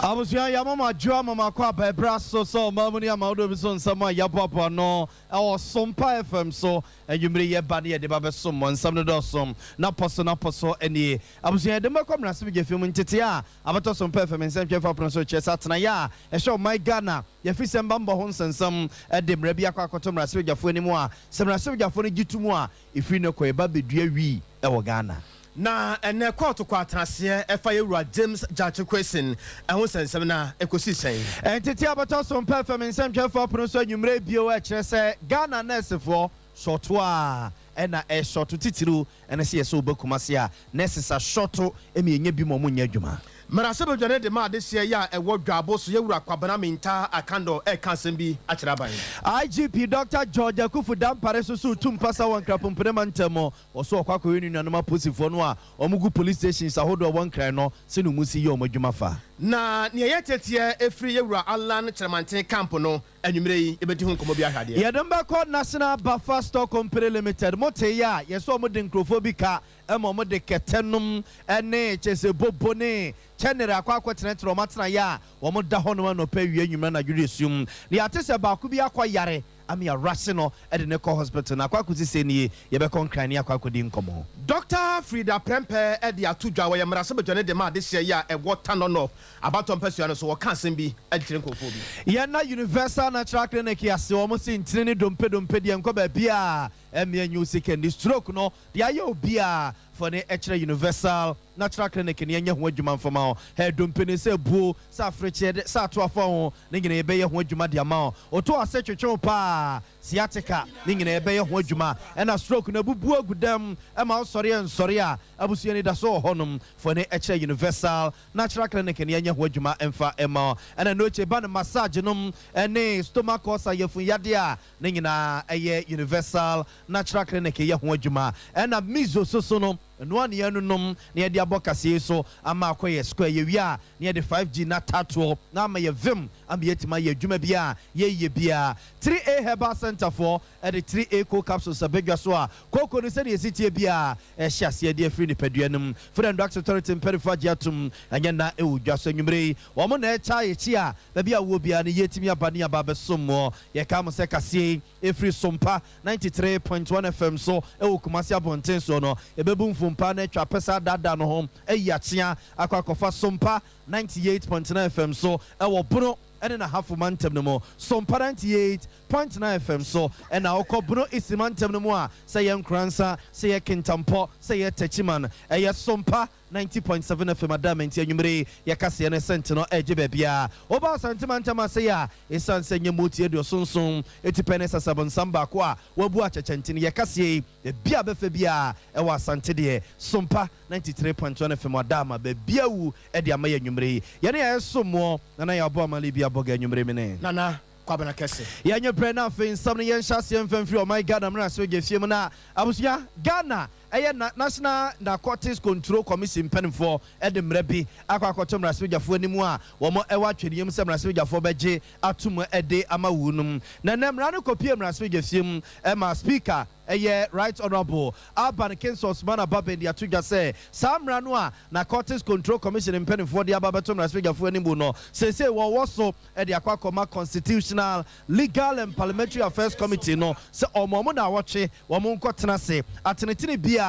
Abusua yɛama mo adwo ama mo akɔ aba ɛberɛ aso sɛ ɔman mu ne amahodoɔ bi so nsɛm a yɛaboaboa ano wɔ Sompa FM so anwummere yi ɛba ne yɛde ba bɛsom mo. Nsɛm no dɔɔso na pɔ so na pɔ so nie. Abusua yɛde mo bɛkɔ mmarahyɛbadwafie mu ntetee a abɛtɔ Sompa FM nsɛntwerɛfoɔ apono so kyerɛ sɛ atenaeɛ a ɛhyɛ ɔman Ghana yɛafisɛm bammɔ ho nsɛnsɛm de mmara bi akɔ akɔto mmarahyɛbadwafoɔ anim a sɛ mmarahyɛbadwafoɔ no gye to mu a ɛfiri no kɔ yɛba bɛdua wii wɔ Ghana. Na ɛnnɛ kɔɔto kɔ atenaseɛ ɛfa yɛ wura James Gyakye Quayson ɛho nsɛnsɛm na ɛkɔsii sɛn? Ntete a bɛtɔ so mpɛ fam nsɛntwerɛfoɔ apono so anwummerɛ bio ɛkyerɛ sɛ Ghana nɛɛsefoɔ shɔto a ɛna ɛshɔto titiriw ɛne sɛ yɛsɛ woba Kumasi a nurses ashɔto ma yɛnya bi ma wɔn nyɛ adwuma. Mmarahyɛbadwa no de ma adehyeɛ yi a ɛwɔ Dwabo so yɛ wura Kwabena Mintah Akandoh ɛreka asɛm bi akyerɛ aban. IGP Dɔkta George Akuffo Dampare nso so retu mpasa wɔ Nkrapompene mantam mu. Ɔso ɔkɔ akɔhwɛ ne nuanom aposifoɔ no a wɔgu police stations ahodoɔ a ɛwɔ Nkran no sɛdeɛ wɔn si yɛ wɔn adwuma fa. Na nea ɛyɛ teteɛ ɛfiri yɛwura Allan Kyerɛmanten camp no anwummerɛ yi yɛbɛdi ho nkɔmmɔ bi ahwɛ adeɛ. Yɛde mo bɛkɔ National Buffer Stock Company Limited, mo tee yɛ a yɛsɛ wɔn de nkurɔfoɔ bi ka ma wɔn de kɛtɛ nom ne kyɛsɛ bobo ne kyɛnere akɔ akɔtenatena wɔn atenaeɛ a wɔn da hɔ nom anɔpa awia anwummerɛ anadwo de sum na yɛate sɛ baako bi akɔ yare Ame arase no de no kɔ hospital na akɔ akɔsi sɛ nie yɛbɛkɔ Nkran ne akɔ akɔdi nkɔmmɔ. Dɔkta Frida Prempeh de ato dwa, ɔyɛ mmarahyɛbadwani de ma adehyeɛ yi a ɛwɔ Tano North abatoɔ mpasua no so, ɔka asɛm bi de kyerɛ nkurɔfoɔ bi. Yɛn Universal Natural Clinic ase, wɔn se ntini ne dompe dompe deɛ nkɔ baabiara, ɛmmea nyi wo sika nni, stroke no deɛ ayɛ obiara fɔ ne kyerɛ Universal Natural Clinic ne yɛnyɛ ho adwuma mfa ma wo. Hɛ dompe no sɛ buo, sɛ afrekyeɛ de, sɛ ato afa ho, ne nyina yɛbɛyɛ ho adwuma de ama wo. Oto ase twetwe wo paa, sciatica, ne nyina yɛbɛyɛ ho adwuma. Ɛna stroke no abubu agu dɛm ma wo sɔre ɛnsɔre a, abusua anidaso wɔ hɔ nom. Fɔ ne kyerɛ Universal Natural Clinic ne yɛnyɛ ho adwuma mfa mma wo. Ɛna Noche ba no massage nom ne stomach ulcer, yafun yadeɛ a, ne nyinaa ɛyɛ Universal Natural Clinic yɛ ho adwuma. Ɛna Mizo soso no, ɛno ara na yɛnonom na yɛde abɔ kaseɛ yi so ama akɔ yɛ square. Yɛwie a na yɛde 5G no atatoɔ na ama yɛ vim ama yɛatumi ayɛ adwuma biara a yɛyɛ biara. 3A Herbal Centre foɔ de 3A Cold Capsules aba dwa so a kooko no sɛdeɛ ɛsi teɛ biara ɛhyɛ aseɛ de afiri nipadua no mu. Food and Drugs Authority mpaninfoɔ agye atom ɛnyɛ nna ɛwɔ dwa so anwummerɛ yi. Wɔn na ɛkyɛ ayɛkyi a baabi a wowɔ biara no yɛtumi aba ne yɛaba abɛsom moɔ. Yɛkaa mo sɛ kaseɛ yi Ɛfiri Sompa 93.1 FM so wɔ Kumasi abɔnten soɔ no, yɛbɛbu mfompa na atwa apɛsɛ adaadaa no ho ayi akyea akɔ akɔfa Sompa 98.9 FM so wɔ Bono ne N'Ahafo mantam no mu. Sompa 98.9 FM so na wokɔ Bono East mantam no mu a, sɛ ɛyɛ Nkoransa, sɛ ɛyɛ Kintampo, sɛ ɛyɛ Techiman, ɛyɛ Sompa 90.7 FM Adama nti anwummere yi yɛ kaseɛ no sɛnte no ɛregye baabiara. Woba Asante mantam ase yi a, ɛsiane sɛ ɛnyɛ moti aduɔsonson atipɛn ne sasabonsam baako a wɔabu akyɛkyɛ nti no, yɛ kaseɛ yi baabi a bɛfa biara ɛwɔ Asante deɛ. Sompa 93.1 FM Adama baabi awu de ama yɛ anwummere yi. Yɛne a yɛsom moɔ Nana Yaw Boamah Libya Bɔga anwummere mene. Nana Kwabena Kɛse. Yɛnyɛ brɛ na afei nsɛm no yɛnhyɛ aseɛ mfa mfiri ɔman Ghana mmarahyɛbadwafie mu na abusua Ghana Ɛyɛ na National Narcotics Control Commission mpanimfoɔ de mmara bi akɔ akɔto mmarahyɛbadwafoɔ anim a wɔn wɔ atwɛdeɛ mu sɛ mmarahyɛbadwafoɔ bɛgye atom de ama wunom. Na nnɛ mmara no kɔpue mmarahyɛbadwafie mu ma Speaker ɛyɛ Right Honourable Alban Kingston Sumana Bagbin de ato dwa sɛ saa mmara no a Narcotics Control Commission mpanimfoɔ de aba abɛto mmarahyɛbadwafoɔ anim no seesei wɔwɔ so de akɔ akɔma Constitutional, Legal and Parliamentary Affairs Committee no sɛ wɔn wɔn naawɔtwe wɔn nkɔ tena ase atenetene biaa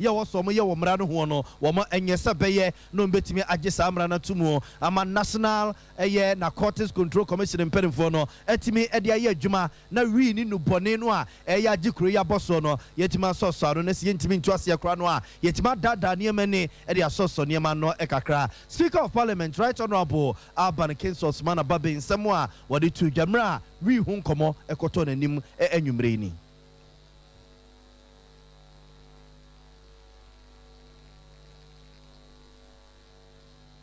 yɛ wɔ so wɔn yɛ wɔ mmara no hoɔ no wɔn nyɛ sɛ bɛyɛ na wɔn bɛtumi agye saa mmara no ato mu ama National ɛyɛ Narcotics Control Commission mpaninfoɔ no atumi de ayɛ adwuma na wii ne nnubɔne no a ɛyɛ agye kuro yi abɔ soɔ no yɛatumi asɔsɔ ano na sɛ yɛntumi ntu aseɛ koraa no a yɛatumi adaadaa nneɛma ani de asɔsɔ nneɛma ano kakra. Speaker of Parliament Right Honourable Alban Kingsford Sumana Babe nsɛm a wɔde too dwa mmerɛ a wii ho nkɔmmɔ kɔtɔɔ n'anim anwummerɛ yi ni.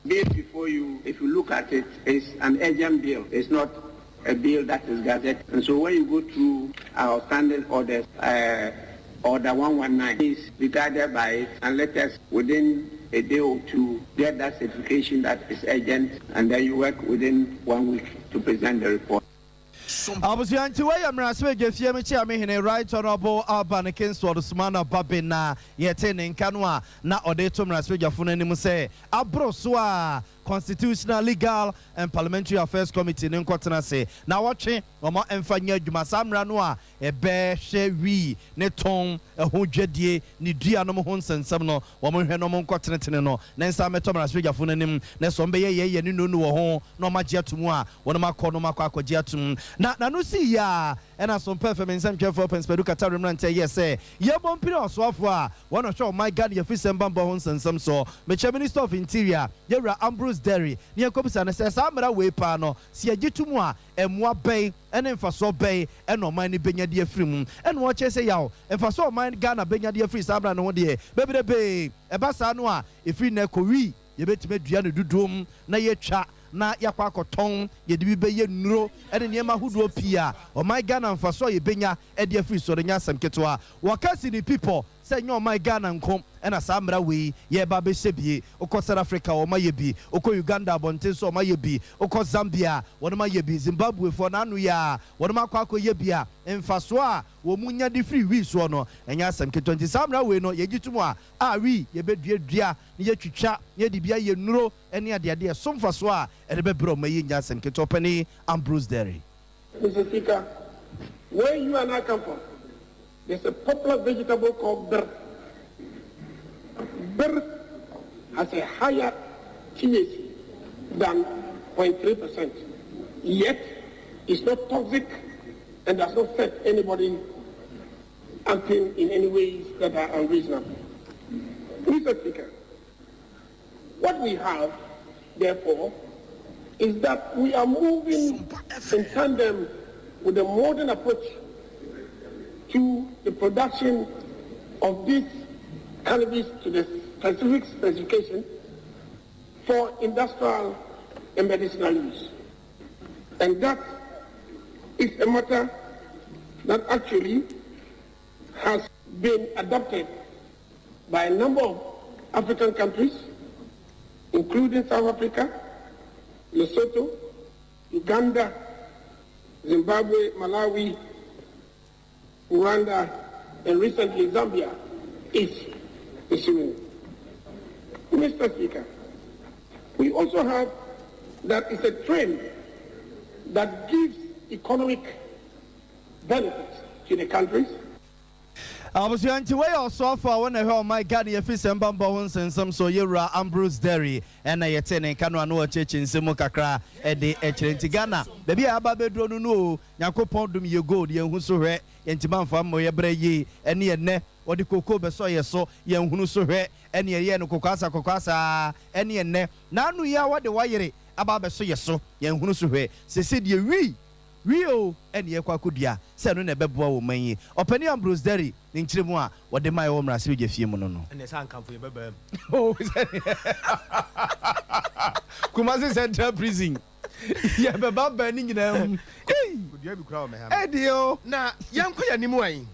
Bill before you, if you look at it, is an urgent bill. It's not a bill that is gazetted. And so when you go through our standing orders, uh, Order 119, please be guided by it and let us, within a day or two, get that certification that is urgent, and then you work within one week to present the report. Abusua nti wei yɛ mmarahyɛbadwa fie me kyea me hene Right Honourable Alban Kingsford Sumana Babe na yɛtee ne nka no a na ɔde reto mmarahyɛbadwafo no anim sɛ aboro so a Constitutional, Legal and Parliamentary Affairs Committee no nkɔtena ase na wɔtwe wɔn mfa nyɛ adwuma saa mmara no a ɛbɛhwɛ wii ne tɔn ɛho dwadie ne dua nom ho nsɛnsɛm no. Wɔn hwɛ no, wɔn nkɔtenetene no ne nsa mɛtɔ mmarahyɛbadwafoɔ no anim na sɛ wɔn bɛyɛ yɛyɛ ne nonu wɔ ho na wɔn agye ato mu a, wɔn akɔ no akɔ akɔgye ato mu. Na n'ano si yie a, ɛna Sompa FM nsɛmtwerɛfoɔ Pɛnsipɛdu Katare mmeranteɛ yɛ sɛ yɛbɔ mpini ɔsoafoɔ a wɔn ɔhwɛ ɔman Ghana yɛfisɛm bambɔ ho nsɛnsɛm so, mekyɛ Minister of Interior, yɛwura Ambrose Dery, ne yɛnkɔbisa no sɛ saa mmara wei paa no, sɛ yɛgye to mu a, ɛmmoa bɛn ɛne mfasoɔ bɛn ɛna ɔman no bɛnya de afiri mu? Ɛna wɔkyerɛ sɛ yaw mfasoɔ ɔman Ghana bɛnya de afiri saa mmara no ho deɛ bebrebee. Ɛba saa no a, ɛfiri nnɛ kɔwi yɛbɛtumi adua no dodoɔ na yɛtwa na yɛakɔ akɔtɔn, yɛde bi bɛyɛ nnuro ɛne nneɛma ahodoɔ pii a ɔman Ghana mfasoɔ a yɛbɛnya ɛde afiri so no nyɛ asɛm ketewa. Wɔka si ne pipɔ sɛ nyɛ ɔman Ghana nko ɛna saa mmara wei yɛba bɛhyɛ bie. Wokɔ South Africa, wɔma yɛ bi. Wokɔ Uganda abɔnten so, ɔma yɛ bi. Wokɔ Zambia, wɔnom ayɛ bi. Zimbabwefoɔ n'ano yɛ a wɔnom akɔ akɔyɛ bi a, mfasoɔ a wɔn mu nya de firi wii soɔ no ɛnyɛ asɛm ketewa. Nti saa mmara wei no yɛgye to mu a wii yɛbɛduadua na yɛtwitwa na yɛde bi ayɛ nnuro ne adeadeɛ so, mfasoɔ a ɛde bɛbrɛ ɔma yi nyɛ asɛm ketewa. Ɔpɛni Ambrose Dery. Mr. Speaker, where you and I come from, there's a popular vegetable called bir. Bir has a higher THC than 0.3%. Yet, it's not toxic and does not set anybody acting in any ways that are unreasonable. Mr. Speaker, what we have, therefore, is that we are moving in tandem with a modern approach to the production of this cannabis to the specific specification for industrial and medicinal use. And that is a matter that actually has been adopted by a number of African countries, including South Africa, Lesotho, Uganda, Zimbabwe, Malawi, Rwanda, and recently Zambia is pursuing. Mr. Speaker, we also have that it's a trend that gives economic benefits to the countries. Abusua, nti wɔyɛ ɔsoafo a wɔn ɛhwɛ ɔman Ghana yɛfi sɛm bambɔ ho nsɛnsɛm so, yɛwura Ambrose Dery, ɛna yɛte ne nka no ano wɔkyerɛkyerɛ nsɛm mu kakra ɛde ɛkyerɛ. Nti Ghana baabi a aba bɛduro no no o, Nyankopɔn dom yɛ gold, yɛn ho so hwɛ, yɛntumi amfa mmɔ yɛ brɛ yie. Ɛne ɛnɛ wɔde koko bɛsɔ yɛ so, yɛn hunu so hwɛ, ɛne ɛyɛ no kɔkɔ asa kɔkɔ asa. Ɛne ɛnɛ n'ano yi a wɔde wɔyere aba abɛso yɛ so, yɛn hunu so hwɛ. Sese deɛ wii wii o, ɛne yɛkɔ akɔdua sɛ ɛno na ɛbɛboa wɔ man yi. Ɔpani Ambrose Dery ne nkyerɛ mu a wɔde maa ɛwɔ mmarahyɛbadwa fie mu no. Ɛnɛ sɛ ankamfo yɛbɛbaa mu. Kumasi Central Prison yɛbɛba baa ne nyinaa mu. Kodua bi kora wɔ mɛha. Ɛdeɛ o. Na yɛnkɔ yɛn anim ayi.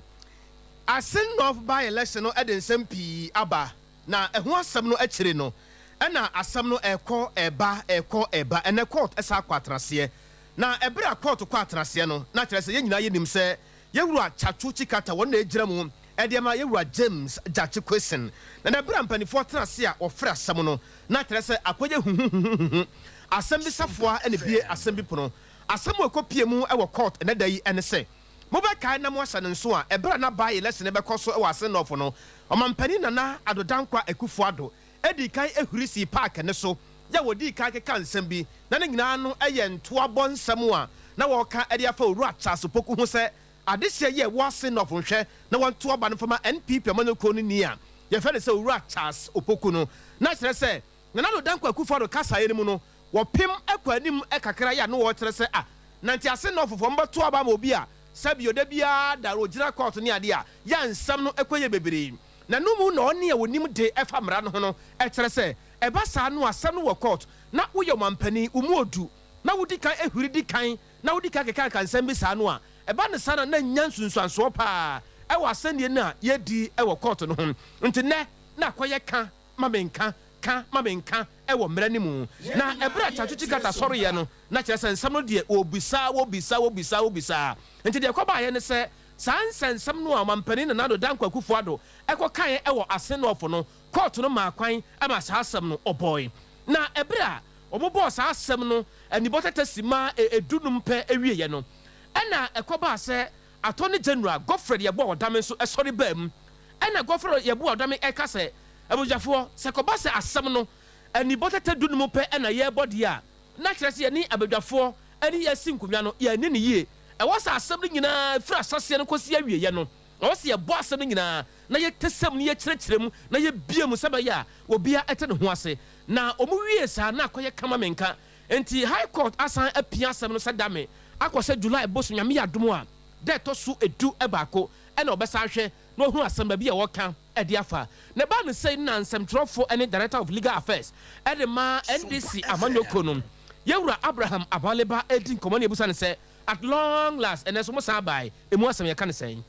Assin North by election no ɛde nsɛm pii aba, na ɛho asɛm no akyire no, ɛna asɛm no ɛkɔ ɛba, ɛkɔ ɛba. Ɛnɛ court ɛsa akɔ atenaseɛ, na ɛberɛ a court kɔ atenaseɛ no, na kyerɛ sɛ yɛn nyinaa yɛnim sɛ yɛwura Tsatsu Tsikata wɔn na ɛgyina mu ɛde ama yɛwura James Gyakye Quayson. Na ɛberɛ a mpanimfoɔ tena ase a wɔfrɛ asɛm no, na kyerɛ sɛ akɔyɛ huhuhuhuhu asɛm bi safoa ɛna bie asɛm bi pono. Asɛm a ɛkɔ pie mu ɛwɔ court ɛnɛ da yi ɛne sɛ mobɛkae na mo ahyɛ no nso a, ɛberɛ a na by election bɛkɔ so ɛwɔ Assin North no, ɔmampanin Nana Addo Dankwa Akufo Addo ɛdi kan ehuri si park ne so yɛ wɔdi kan keka nsɛm bi, na ne nyinaa no ɛyɛ ntoabɔ nsɛm a na wɔka ɛde afa Owura Charles Poku ho sɛ adehyɛ yɛ ɛwɔ Assin North nhwɛ na wɔnto aba no fama NPP amanyɔkuo no ni a yɛfrɛ no sɛ Owura Charles Opoku no. Na kyerɛ sɛ Nana Addo Dankwa Akufo Addo kasaeɛ no mu no, wɔpem ɛkɔ anim kakra yɛ a na wɔkyerɛ sɛ a nante Assin North foɔ mbɛto aba ama obi a sɛbi ɔda biara da ogyina court ne adeɛ a yɛ nsɛm no ɛkɔ yɛ bebree. Na no mu na ɔne a wɔnim de ɛfa mmara no ho no ɛkyerɛ sɛ ɛba saa no, asɛm no wɔ court na woyɛ ɔmampanin, wo mu odu na wodi kan ehuri di kan na wodi kan keka nsɛm bi saa no a, ɛba ne saa na nya nsunsuansoɔ paa ɛwɔ asɛnniɛ no a yɛdi ɛwɔ court no ho. Nti nnɛ na akɔyɛ ka ma menka, ka ma menka ɛwɔ mmerɛ no mu. Na ɛberɛ a Tsatsu Tsikata sɔreyɛ no, na kyerɛ sɛ nsɛm no deɛ wɔbisa, wɔbisa, wɔbisa, wɔbisa. Nti deɛ ɛkɔbaeɛ ne sɛ saa nsɛnsɛm no a ɔmampanin Nana Addo Dankwa Akufo Addo ɛkɔ kaeɛ ɛwɔ Assin North no, court no maa kwan ama saa asɛm no ɔbɔe. Na ɛberɛ a Wɔbɔɔ saa asɛm no anibɔ tɛtɛ simma 15 pɛ wieeɛ no, ɛnna ɛkɔbaa sɛ Attorney General Godfred Yeboah Dame nso sɔre baa mu. Ɛnna Godfred Yeboah Dame reka sɛ, Abusuafoɔ, sɛ ɛkɔba sɛ asɛm no anibɔ tɛtɛ 15 pɛ na yɛrebɔ deɛ a, na kyerɛ sɛ yɛne abadwafoɔ ne yɛasi nkonnwa no, yɛanni no yie. Ɛwɔ sɛ asɛm no nyinaa firi ahyɛaseɛ no kɔsi awieeɛ no, ɛwɔ sɛ yɛbɔ asɛm no nyinaa na yɛtɛsɛ mu na yɛkyerɛkyerɛ mu na yɛbue mu sɛ ɛbɛyɛ a obiara te ne ho ase. Na wɔn wiee saa na akɔyɛ kama menka. Enti High Court asan apia asɛm no sɛ dame akɔ sɛ July bosom Nyame yɛ adom a da ɛtɔ so 11 ɛna wɔbɛsan ahwɛ na wɔahunu asɛm baabi a wɔka de afa. Na ɛbaa no sei na nsɛmtwerɛfoɔ ne Director of Legal Affairs de ma NDC amanyɔkuo no Yɛwura Abraham Amaliba redi nkɔmmɔ na yɛbisa no sɛ at long last ɛnɛ nso mosan bae, ɛmu asɛm yɛka no sɛn?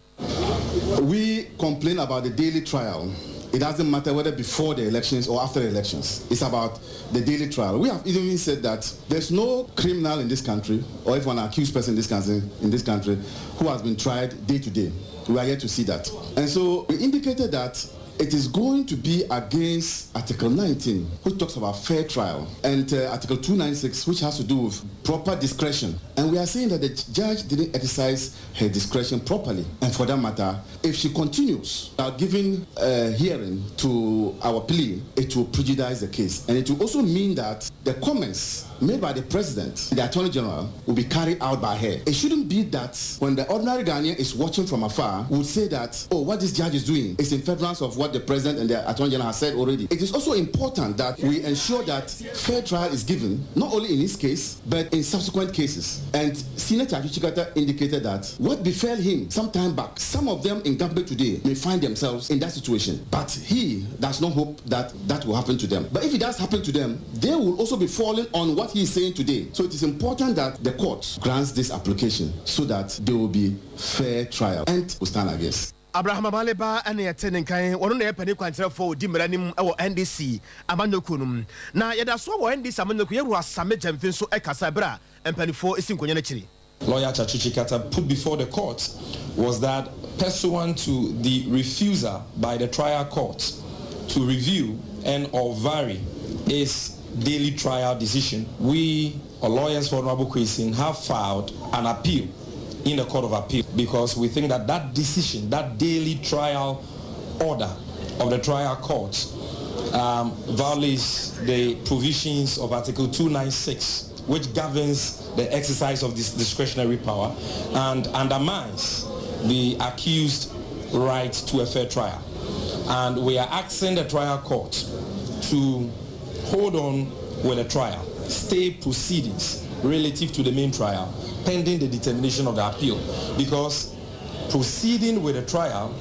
We complain about the daily trial. It doesn't matter whether before the elections or after the elections. It's about the daily trial. We have even said that there's no criminal in this country, or if an accused person in this country, who has been tried day to day. We are yet to see that. And so we indicated that it is going to be against Article 19, which talks about fair trial, and Article 296, which has to do with proper discretion. And we are saying that the judge didn't exercise her discretion properly. And for that matter, if she continues giving a hearing to our plea, it will prejudice the case. And it will also mean that the comments made by the president, the attorney general, will be carried out by her. It shouldn't be that when the ordinary Ghanaian is watching from afar, would say that, oh, what this judge is doing is in furtherance of what the president and the attorney general has said already. It is also important that we ensure that fair trial is given, not only in this case, but in subsequent cases. And Senior Tsatsu Tsikata indicated that what befell him some time back, some of them in government today may find themselves in that situation. But he does not hope that that will happen to them. But if it does happen to them, they will also be falling on what he is saying today. So it is important that the court grants this application so that there will be fair trial and will stand against. Abraham Amaliba na yɛte ne nkan, ɔno na ɛyɛ panin kwankyerɛfoɔ a ɔdi mmara anim wɔ NDC amanyɔkuo no mu. Na yɛda soɔ wɔ NDC amanyɔkuo, Yɛwura Same Gyamfi nso kasa berɛ a mpanimfoɔ si nkonnwa no akyiri. Lawyer Tsatsu Tsikata put before the court was that pursuant to the refusal by the trial court to review and or vary its daily trial decision, we, or lawyers for Honorable Quayson, have filed an appeal in the Court of Appeal because we think that that decision, that daily trial order of the trial court violates the provisions of Article 296, which governs the exercise of this discretionary power and undermines the accused right to a fair trial. And we are asking the trial court to hold on with the trial, stay proceedings relative to the main trial, pending the determination of the appeal, because proceeding with the trial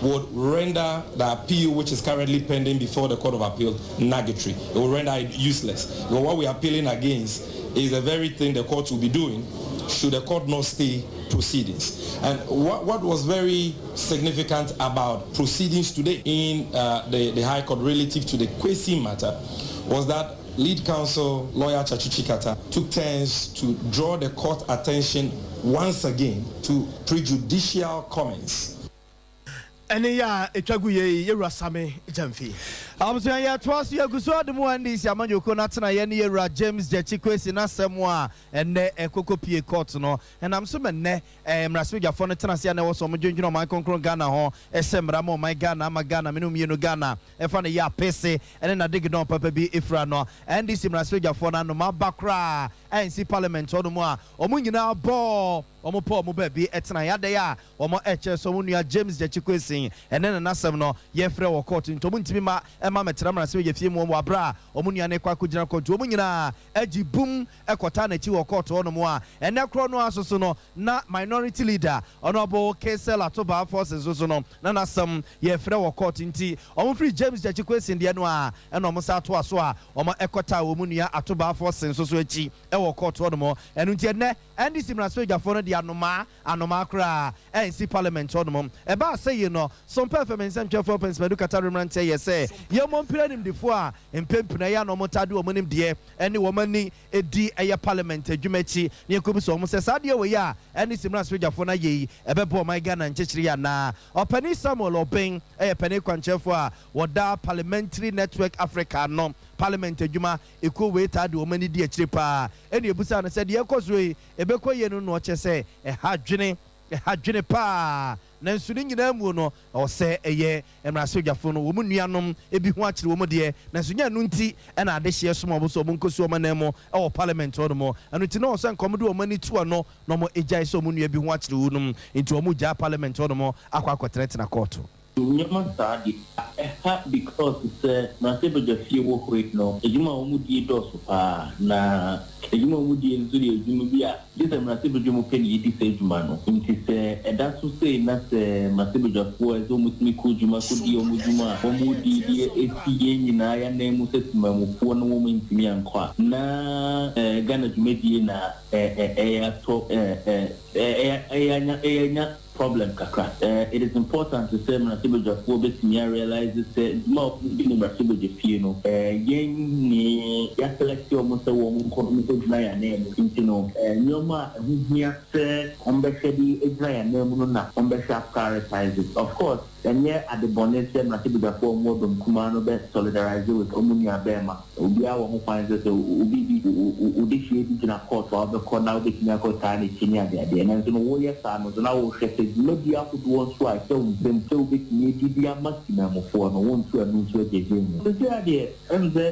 would render the appeal, which is currently pending before the Court of Appeal, nugatory. It will render it useless. But what we are appealing against is the very thing the court will be doing should the court not stay proceedings. And what was very significant about proceedings today in the High Court relative to the Quayson matter was that lead counsel, lawyer Tsatsu Tsikata, took turns to draw the court attention once again to prejudicial comments. Ɛne yɛ a ɛtwa gu yei, Yɛwura Same Gyamfi. Abusua, yɛtoa so, yɛgu so ade mu. NDC amanyɔkuo no atena yɛ ne yɛwura James Gyakye Quayson n'asɛm a ɛnnɛ ɛkɔkɔ pie court no, ɛnam so ma nnɛ mmarahyɛbadwafoɔ no tena ase a na ɛwɔ sɛ ɔmo dwendwene ɔman kronkron Ghana ho, ɛhyɛ mmara ma ɔman Ghana, ama Ghana mene mmienu Ghana ɛfa no yɛ apese ɛne n'adegedɔn papa bi ɛfira no. NDC mmarahyɛbadwafoɔ no anom aba koraa ɛnsi parliament hɔ nom a ɔmo nyinaa bɔɔ ɔmo pɔ ɔmo baabi ɛtena yadeɛ a ɔmo ɛkyerɛ sɛ ɔmo nua James Gyakye Quayson ɛne ne n'asɛm no yɛfrɛ wɔ court, nti ɔmo ntumi ma ɛma mɛtena mmarahyɛbadwa fie mu wɔ abere a ɔmo nua no kɔ akɔgyina court. Ɔmo nyinaa agyi bum ɛkɔta n'akyi wɔ court hɔnom a ɛnɛ korɔ no aso so no, na minority leader, Honourable Cassiel Ato Baah Forson nso so no, na n'asɛm yɛfrɛ wɔ court, nti ɔmo firi James Gyakye Quayson deɛ no a ɛna ɔmo sa atoa so a ɔmo ɛkɔta wɔn mu nua Ato Baah Forson nso so akyi ɛwɔ court hɔnom. Ɛno nti ɛnɛ NDC mmarahyɛbadwafoɔ no de anomaa anomaa koraa ɛnsi parliament hɔnom. Ɛbaa sɛ yi no, Sompa FM nsɛmtwerɛfoɔ pɛnsɛmadu kata mmeranteɛ yɛ sɛ Yɛmmɔ mpira animdefoɔ a mpɛn pii no ɛyɛ a na wɔtaa de wɔn nimdeɛ ne wɔn ani di ɛyɛ parliament adwuma akyi na yɛnkɔbisa wɔn sɛ saa adeɛ wei a ɛne Simra Asogyafoɔ no ayɛ yi ɛbɛboa ɔman Ghana nkyekyereɛ anaa? Ɔpanin Samuel Obeng yɛ panin kwankyerɛfoɔ a wɔda Parliamentary Network Africa ano. Parliament adwuma ekuo wei taa de wɔn ani di akyire paa. Ɛna yɛbisaa no sɛ deɛ ɛrekɔ soɔ yi ɛbɛkɔ yie no na ɔkyerɛ sɛ ɛha adwene, ɛha adwene paa. Nanso ne nyinaa mu no, ɛwɔ sɛ ɛyɛ mmarahyɛbadwafo no, wɔn nuanom bi ho akyere wɔn deɛ, nanso nyɛ ɛno nti na adehyeɛ soma wɔn sɛ wɔnkɔsi wɔn ananmu wɔ parliament hɔ nom. Ɛno nti na ɛwɔ sɛ nka wɔde wɔn ani to ano na wɔgyae sɛ wɔn nua bi ho akyere wɔnom nti wɔgyaa parliament hɔ nom akɔ akɔtenatena kɔɔto. Nneɛma saa deɛ, ɛha because sɛ mmarahyɛbadwafie wɔ hɔ yi no, adwuma a wɔdie dɔɔso paa, na adwuma a wɔdie nso yɛ adwuma bi a Gye sɛ mmarahyɛbadwa mu pɛ na yɛdi saa adwuma no. Nti sɛ ɛda so sei na sɛ mmarahyɛbadwafoɔ a ɛsɛ sɛ wɔtumi kɔ dwuma kɔdi wɔn dwuma a wɔdi de asi yɛn nyinaa yɛn anan mu sɛ temanmufoɔ no wɔn antumi ankɔ a, na Ghana dwumadie na ɛyɛ atɔ ɛyɛ anya problem kakra. It is important sɛ mmarahyɛbadwafoɔ bɛtumi a realise sɛ dwuma a wɔdi no mmarahyɛbadwafie no, yɛn ne yɛ select wɔn sɛ wɔn nkɔ nkɔgyina yɛn ananmu. Nti no, nneɛma a ɛho hia sɛ wɔbɛhwɛ de agyina yɛn ananmu no na wɔbɛhwɛ a prioritise it. Of course, ɛnyɛ ade bɔne sɛ mmarahyɛbadwafoɔ a wɔwɔ dɔm kumaa no bɛ solidarise with wɔn nua bɛɛma. Obiara wɔ ho kwan sɛ sɛ obi di wo dehyeɛ bi gyina kɔɔto a wobɛkɔ na wobɛtumi akɔ taa n'akyi ne adeadeɛ. Nanso no woyɛ saa no nso na wohwɛ sɛ dwumadie ahodoɔ nso a ɛhyɛ wo nsam sɛ wobɛtumi adi de ama temanmufoɔ no wonto ɛno nso agyagya mu. Seesei ara deɛ ɛm sɛ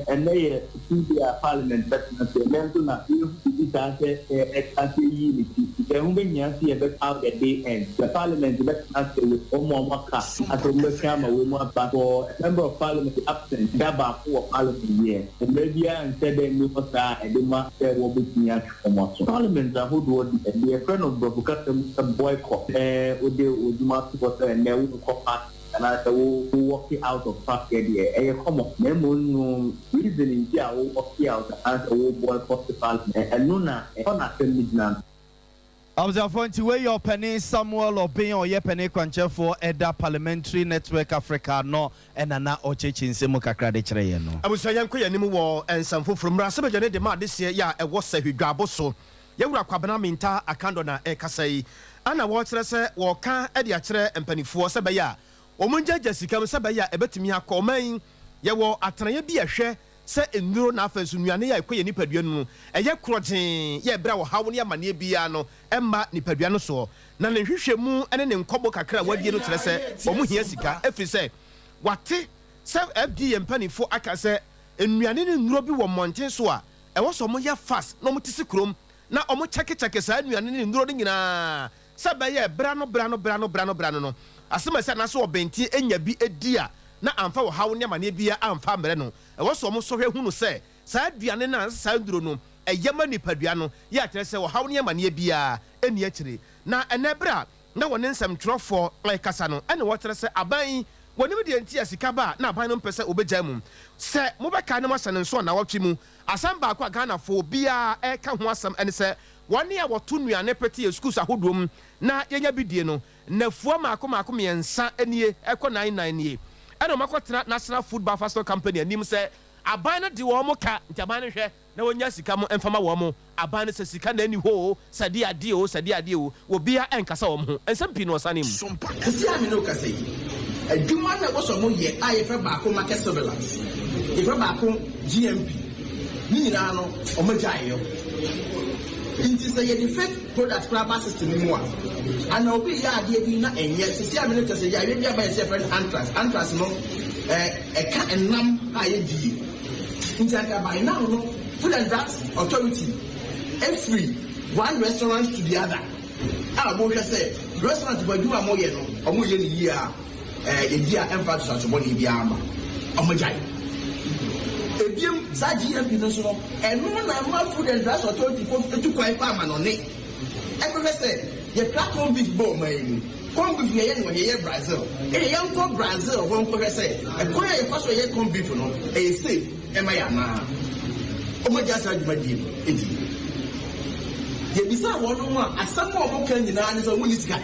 ɛnnɛ yɛ Tuesday a parliament bɛtena ase, ɛnnɛ nso na yɛhu biribi saa sɛ ɛka ase ayi ne ti. Nti ɛho bɛhia sɛ yɛbɛ how the day ends. Sɛ parliament bɛtena ase with wɔn a wɔaka asɛ wɔbɛtwe ama wei mu aba for a member of parliament absent da baako wɔ parliament deɛ, mmara biara nhyɛ da nni hɔ saa a ɛde ma sɛ wɔbɛtumi atwe wɔn aso. Parliament ahodoɔ deɛ, deɛ yɛfrɛ no borɔfo kasa mu sɛ boycott, sɛ wode w'adwuma to hɔ sɛ ɛnnɛ wonkɔ parliament anaasɛ wo walk out of park deɛ, ɛyɛ common. Na mmom no reason nti a wo walk out anaasɛ wo boycott parliament, ɛno na ɛhɔ na asɛm no gyina no. Abusuafoɔ nti wei yɛ ɔpanin Samuel Obeng a ɔyɛ panin kwankyerɛfoɔ ɛda Parliamentary Network Africa ano ɛna na ɔkyerɛkyerɛ nsɛm mu kakra de kyerɛ yɛn no. Abusua yɛnkɔ yɛn anim wɔ nsɛm foforɔ mu. Mmarahyɛbadwani de ma adehyeɛ yi a ɛwɔ Sahwi Dwabo so, Yɛwura Kwabena Mintah Akandoh na ɛrekasa yi. Ɛna wɔrekyerɛ sɛ wɔreka de akyerɛ mpaninfoɔ sɛ ɛbɛyɛ a wɔn ngyagya sika mu sɛ ɛbɛyɛ a ɛbɛtumi akɔ ɔman yi. Yɛwɔ atenaeɛ bi a ɛhwɛ Sɛ nnuro na afei nso nnuane a ɛkɔ yɛn nipadua no mu no, ɛyɛ korɔgyee yɛ berɛ a ɔhaw ne amaneɛ biara no mma nipadua no soɔ. Na ne nhwehwɛmu ne ne nkɔmmɔ kakra a wadie no kyerɛ sɛ wɔn hia sika ɛfiri sɛ wate sɛ FDA mpaninfoɔ aka sɛ nnuane ne nnuro bi wɔ mmɔnten so a ɛwɔ sɛ wɔyɛ fast na wɔte si kurom na wɔn kyɛkekyɛke saa nnuane ne nnuro no nyinaa sɛ ɛbɛyɛ berɛ ano berɛ ano berɛ ano berɛ ano berɛ ano no asɛm a ɛsɛ anaasɛ ɔbɛnten nya bi di a na amfa ɔhaw ne amaneɛ biara amfa ammrɛ no. Ɛwɔ sɛ wɔsɔ hwɛ hunu sɛ saa aduane no anaasɛ saa nnuro no ɛyɛ ma nipadua no, yɛ a kyerɛ sɛ ɔhaw ne amaneɛ biara nni akyire. Na ɛnnɛ berɛ a na wɔne nsɛmtwerɛfoɔ rekasa no ɛna wɔkyerɛ sɛ aban yi wɔnim deɛ nti a sika ba a na aban no mpɛ sɛ wɔbɛgyae mu. Sɛ mobɛkae na moahyɛ no nso a nnawɔtwe mu asɛm baako a Ghanafoɔ biara reka ho asɛm ɛne sɛ wɔn a wɔto nnuane pete yɛn sukuus ahodoɔ mu na yɛnya bi die no Nnafua mmaako mmaako mmiɛnsa nie ɛkɔ nan nnan nie ɛna wɔn akɔtena National Food Buffer Stock Company anim sɛ aban no de wɔn ka nti aban no nhwɛ na wɔnya sika mo mfa ma wɔn. Aban no sɛ sika na ɛni hɔ oo, sɛ deɛ adeɛ oo, sɛ deɛ adeɛ oo, obiara ɛnkasa wɔn ho. Nsɛm pii na wɔsane mu. Sisi a me ne wo kasa yi, adwuma no a ɛwɔ sɛ wɔyɛ a yɛfrɛ baako market surveillance, yɛfrɛ baako GMP, ne nyinaa no wɔagyae yɔ. Nti sɛ yɛde fake product koraa ba system no mu a, ana obi reyɛ adeɛ bi na ɛnyɛ. Sisi a me ne wo kasa yi, yareɛ bi aba yɛ sɛ yɛfrɛ no anthrax. Anthrax no, ɛka ɛnam a yɛdie. Nti anka by now no, Food and Drugs Authority afiri one restaurant to the other a wɔhwɛ sɛ restaurant bɔ adwuma a wɔyɛ no, wɔyɛ no yie a, yɛdi a ɛmfa ntotoaso bɔne biara mma. Wɔagyae. Ebiem, saa GMP no nso no, ɛno na ɛma Food and Drugs Authority fo tu kwan kɔ amanɔne kɔhwɛ sɛ yɛkra corn beef ba ɔman yi mu. Corn beef no yɛyɛ no wɔ he? Yɛyɛ Brazil. Ɛnneɛ yɛnkɔ Brazil hɔ nkɔhwɛ sɛ ɛkwan a yɛfa so yɛ corn beef no, ɛyɛ safe ma yɛn anaa. Wɔagyae saa dwumadie no di. Yɛbisaa wɔnom a, asɛm a wɔka nyinaa ne sɛ wɔnni sika.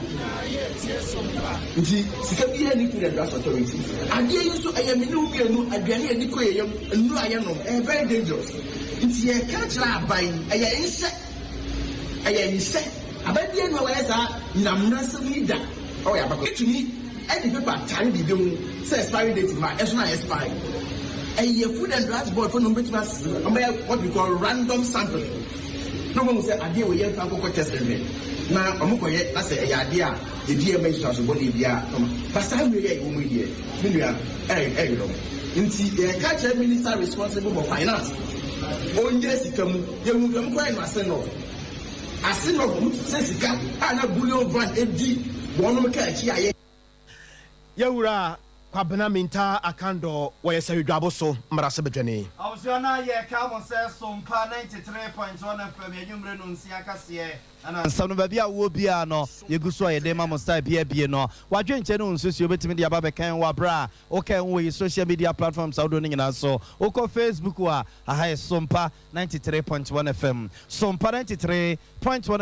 Nti sika biara nni Food and Drugs Authority. Adeɛ yi nso ɛyɛ me ne wo mmienu aduane a yɛde kɔ yɛn yam, nnuro a yɛnom, ɛyɛ very dangerous. Nti yɛreka akyerɛ aban, ɛyɛ nhyɛ, ɛyɛ nhyɛ. Aban biara nni hɔ a wayɛ saa nyinammerɛsɛm yi da wɔ yɛn abakɔsɛm. Yɛtumi de paper tare biribi ho sɛ expiry date ma ɛso na expire. Ɛyɛ Food and Drugs Board fo na wɔbɛtumi asesa, wɔbɛyɛ what we call random sampling na wɔahu sɛ adeɛ wei yɛmfa nkɔkɔ test nhwɛ na wɔkɔyɛ na sɛ ɛyɛ adeɛ a yɛdi ɛmma nsusuanso bɔne biara na wɔn ba saa mmerɛ yi a yɛwɔ mu yi deɛ me nua ɛyerɛ wo. Nti yɛka kyerɛ minister responsible for finance ɔnyɛ sika mu yɛhu deɛ wɔkɔyɛ no ase no. Ase na ɔhu sɛ sika a na bullion van di wɔnom kaa akyi a yɛ. Yɛwura Kwabena Mintah Akandoh wɔyɛ Sahwi so mmarahyɛbadwani. Abusua na yɛka mo sɛ Sompa 93.1 FM anwummere no nsia kaseɛ ɛna nsɛm no baabi a wowɔ biara no yɛgu so a yɛde ma mo style bi abie no w'adwenkyɛ ne wo nsusuo wobɛtumi de aba bɛka yɛn wɔ aberɛ a woka yɛn ho wɔ yi social media platforms ahodoɔ no nyinaa so. Wokɔ Facebook a, aha yɛ Sompa 93.1 FM. Sompa 93.1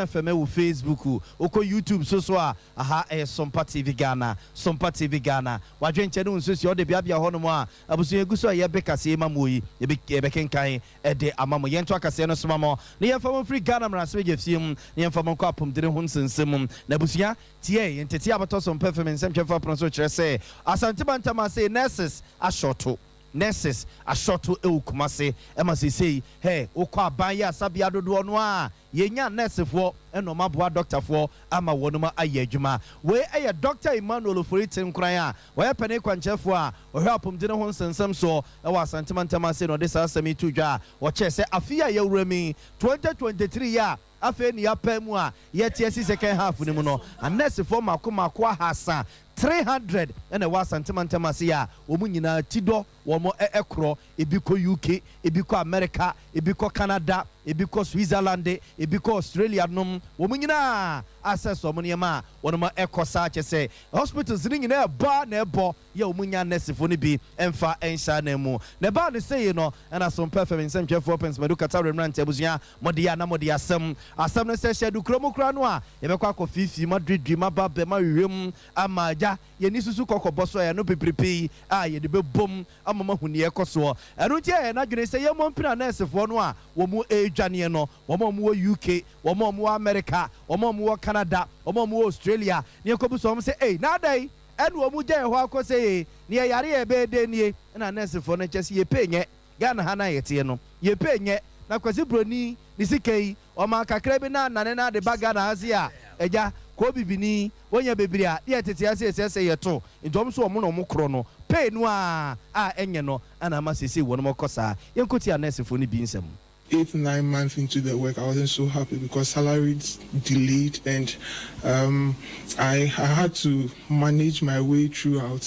FM wɔ Facebook. Wokɔ YouTube so so a, aha ɛyɛ Sompa TV Ghana. Sompa TV Ghana. W'adwenkyɛ ne wo nsusuɛ wode beabea hɔnom a, abusua yɛgu so a yɛbe kaseɛ yi ma mo yi, yɛbɛkenkan de ama mo. Yɛnto akaseɛ no so ma mo na yɛmfa mo mfiri Ghana mmarahyɛbadwafie mu na yɛmfa mo nkɔ apomdene ho nsɛnsɛm mu. Na abusua, tie, ntetee a bɛtɔ so mpɛ fam nsɛmtwerɛfoɔ apono so kyerɛ sɛ Asante Mantam ase nurses ahyɔto. Nurses asɔto wɔ Kumase ma seesei hɛ wokɔ aban yɛ asabea dodoɔ no a yɛnya nursefoɔ na wɔn aboa dɔktafoɔ ama wɔnom ayɛ adwuma. Wei yɛ Dɔkta Emmanuel Ofori Tenkoran a ɔyɛ panin kwankyerɛfoɔ a ɔhwɛ apomdene ho nsɛnsɛm soɔ wɔ Asante mantam ase na ɔde saa asɛm yi too dwa a ɔkyerɛ sɛ afe yi a yɛwura mu yi 2023 yi a afei ne yɛapae mu a yɛte asi second half no mu no anɛɛsefoɔ mmaako mmaako ahasa 300 na ɛwɔ Asante mantam ase a wɔn nyinaa ti dɔ wɔn korɔ, ebi kɔ UK, ebi kɔ America, ebi kɔ Canada, ebi kɔ Switzerland, ebi kɔ Australia nom, wɔn nyinaa asɛs wɔn nneɛma a wɔn kɔ saa kyɛ sɛ hospitals no nyinaa ɛbɔ ara na ɛbɔ yɛ wɔn nya nɛɛsefoɔ no bi mfa nhyɛ anan mu. Na ɛbaa no sei no ɛna Sompa FM nsɛmtwerɛfoɔ Prince Madu Katawere mmeranteɛ abusua mode a na mode asɛm asɛm no sɛ hyɛ adukuro mu koraa no a yɛbɛkɔ akɔ fiifii mu aduriduri mu aba abɛm ahwehwɛ mu ama agya yɛn ani susu kɔkɔbɔ so a ɛno pipiripi yi a yɛde bɛbom ama moahu nea ɛrekɔ soɔ. Ɛno nti ɛyɛ yɛn adwene sɛ yɛmmɔ mpini anɛɛsefoɔ no a wɔn redwaneɛ no, wɔn a wɔwɔ UK, wɔn a wɔwɔ Amerika, wɔn a wɔwɔ Canada, wɔn a wɔwɔ Australia, na yɛnkɔbisa wɔn sɛ, Ei, na adɛn na wɔgya yɛn hɔ akɔ sɛ yei, na yɛyare a ɛbɛyɛ dɛn nie? Ɛna anɛɛsefoɔ no kyerɛ sɛ yɛpɛ nyɛ Ghana ha no a yɛteɛ no, yɛpɛ nyɛ, na Kwasi Broni ne sika yi, Ɔma kakra bi na anane na ade ba Ghana ha sei a, agya, kɔɔ bibini, wonya bebree a, deɛ tete ase ɛsɛ sɛ yɛto, nti wɔn nso wɔn na wɔn korɔ no, pay no ara a ɛnyɛ no na ama seesei wɔnom kɔ saa. Yɛnkɔ tie anɛɛsefoɔ no bi nsɛm. 8, 9 months into the work, I wasn't so happy because salaries delayed and I had to manage my way throughout.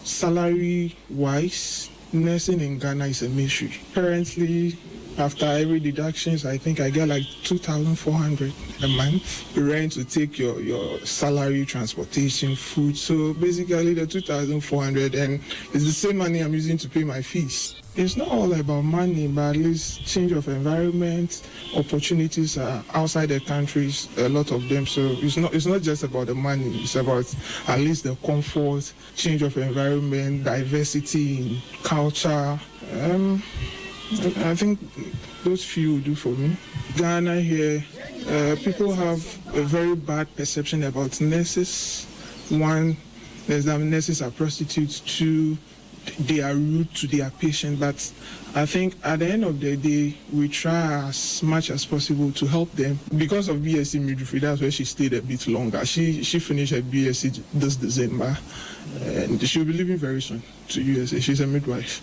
Salary wise, nursing in Ghana is a mystery. Currently, after every deductions, I think I get like 2,400 a month. Rent to take your salary, transportation, food. So basically the 2,400 and it's the same money I'm using to pay my fees. It's not all about money, but at least change of environment, opportunities are outside the countries, a lot of them. So it's not just about the money. It's about at least the comfort, change of environment, diversity in culture. I think those few will do for me. Ghana here, people have a very bad perception about nurses. One, there's that nurses are prostitutes. Two, they are rude to their patient. But I think at the end of the day, we try as much as possible to help them. Because of BSc midwifery, that's where she stayed a bit longer. She finished her BSc this December, and she'll be leaving very soon to USA. She's a midwife.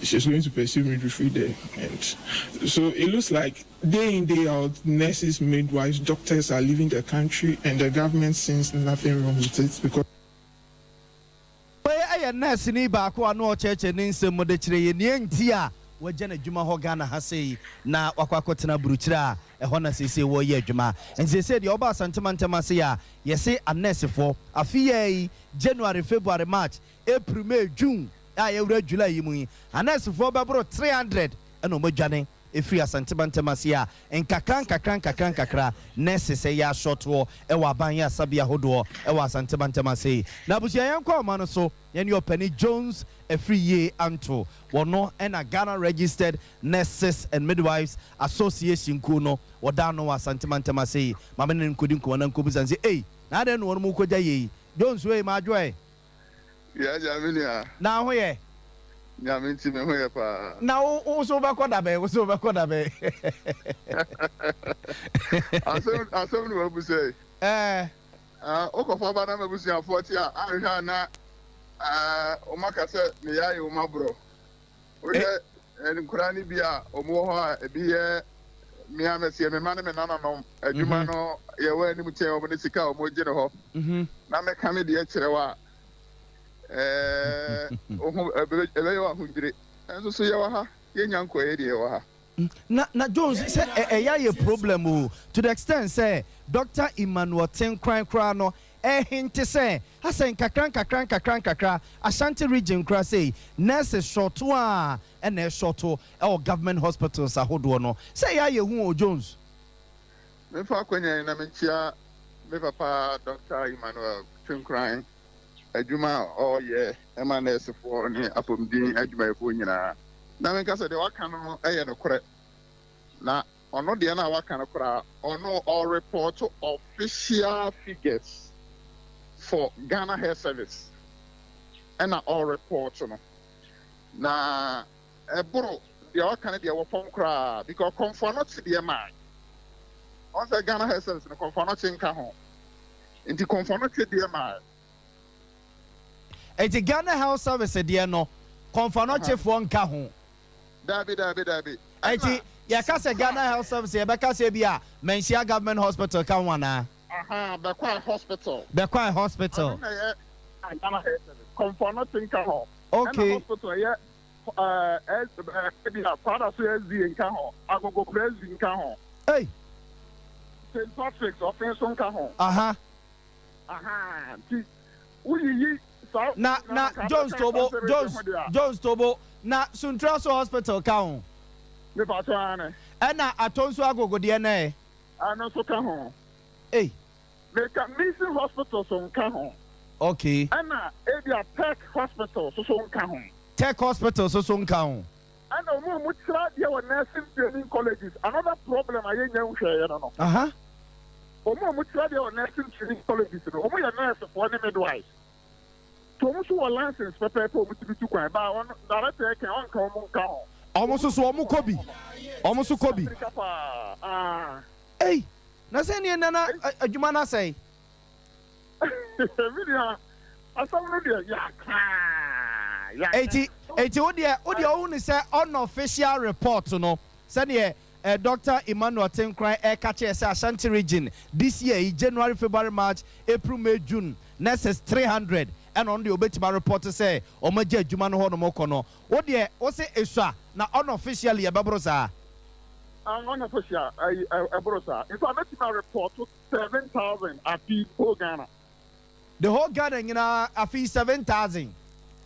She's going to pursue midwifery there. And so it looks like day in, day out, nurses, midwives, doctors are leaving the country, and the government sees nothing wrong with it because Wei yɛ nɛɛseni baako a na ɔkyerɛkyerɛ ne nsɛm mu de kyerɛ yɛn nea nti a wagya n'adwuma hɔ Ghana ha sei na wakɔ akɔtena aburukyire a ɛhɔ na seesei wɔreyɛ adwuma. Nti seesei deɛ ɔba Asante mantam ase a yɛse anɛɛsefoɔ afe yi ara yi January, February, March, April, May, June a yɛwura July yi mu yi anɛɛsefoɔ bɛboro 300 na wɔadwane. ɛfiri Asante mantam ase a nkakra nkakra nkakra nkakra nurses ɛyɛ asɔtoɔ ɛwɔ aban yɛ asabea ahodoɔ ɛwɔ Asante mantam ase. Na abusua, yɛnkɔ ɔma no so, yɛne ɔpani Jones Afriyie Anto, wɔno ɛna Ghana Registered Nurses and Midwives Association kuo no wɔda no wɔ Asante mantam ase yi. Maame ne no nkɔdi nkɔmmɔ na nkɔbisa no sɛ, ei, na adɛn na wɔn mu kɔgya yei? Jones wei, maadwoɛ. Ya gya, me nua. Na ho yɛ? Nyame nti me ho yɛ paa. Na wo so wobɛkɔ da bɛn? Wo so wobɛkɔ da bɛn? Asɛm asɛm no wabu sɛ. Ɛɛ. Wokɔfa ba na m'abusuafoɔ te a, anhwɛ a na wɔn aka sɛ meyɛ ayɛ wɔn aborɔ. Wohwɛ nkoraa no bi a wɔn wɔ hɔ a, ebi yɛ mmea mɛseɛ, me mma ne me nananom adwuma no yɛwɔ anim kyɛn wɔn ne sika a wɔn gye no hɔ. Na mɛka me deɛ kyerɛ wo a, ɛɛ ɛbɛyɛ wɔ ahodwire. Nso so yɛwɔ ha, yɛnya nkɔyɛ deɛ yɛwɔ ha. Na Jones, sɛ ɛyɛ ayɛ problem o, to the extent sɛ Dr Emmanuel Tenkran koraa no ɛhente sɛ asɛ nkakra nkakra nkakra nkakra Ashanti Region koraa sei nurses short a ɛna ɛshort ɛwɔ government hospitals ahodoɔ no, sɛ ɛyɛ ayɛ hu o, Jones. Memfa akwanya yi na menkyia me papa Dr Emmanuel Tenkran, adwuma a ɔreyɛ ma nɛɛsefoɔ ne apɔmuden adwumayɛfoɔ nyinaa. Na menka sɛ deɛ waka no yɛ nokorɛ, na ɔno deɛ no a waka no koraa, ɔno ɔreport official figures for Ghana Health Service ɛna ɔreport no, na ɛboro deɛ waka no deɛ wɔ fam koraa, because Kɔmfo Anɔkye deɛ maa ɔn sɛ Ghana Health Service no, Kɔmfo Anɔkye nka ho, nti Kɔmfo Anɔkye deɛ maa. Eti Ghana Health Service deɛ no, Kɔmfo Anɔkyefoɔ nka ho? Daabi, daabi, daabi. Eti yɛka sɛ Ghana Health Service, yɛbɛka sɛ bi a Manhyia Government Hospital ka ho anaa? Aha, Bɛkwae Hospital. Bɛkwae Hospital. Ɔno na ɛyɛ Ghana Health Service. Kɔmfo Anɔkye nka ho. Ɛna hospital ɛyɛ ɛɛ ebi a Kwadaso SDA nka ho, Agogokura SDA nka ho. Hey. St Patrick's Ɔfen so nka ho. Aha, nti woyiyi saa. Na Jones Tobo, Jones Jones Tobo, na Suntura so hospital ka ho? Nipa so ane. Ɛna Atonsu Agogo deɛ na ɛ? Ɛno nso ka ho. Ei. Meka Mission Hospital so nka ho. Okay. Ɛna ebi a Tech Hospital so so nka ho. Tech Hospital so so nka ho. Ɛna wɔn a wɔkyerɛ adeɛ wɔ nursing training colleges, another problem a yɛnya nhwɛeɛ no. Wɔn a wɔkyerɛ adeɛ wɔ nursing training colleges no, wɔn yɛ nursefoɔ ne midwives. So wɔn nso wɔ license pɛpɛɛpɛ a wɔn ti bi tu kwan. Ba wɔn director yɛ kɛn ɔnka wɔn nka ho. Wɔn nso so wɔn kɔ bi. Wɔn nso kɔ bi. Africa paa. Ah. Ei, na sɛ neɛ nana adwuma no asɛe. Mi nua, asɛm no deɛ yɛaka yɛaka. Eti wo deɛ wohu ne sɛ unofficial report no, sɛdeɛ Dr Emmanuel Tenkran ɛka kyerɛ sɛ Ashanti Region this year yi, January, February, March, April, May, June, nurses 300 ɛna ɔno deɛ obɛtumi areport sɛ ɔmo agye adwuma no hɔ nom kɔ no. Wo deɛ wo sɛ esua na unofficially yɛbɛboro saa? Unofficial ɛyi ɛboro saa. In fact, mɛtumi areport 7,000 afi whole Ghana. The whole Ghana nyinaa afi 7,000?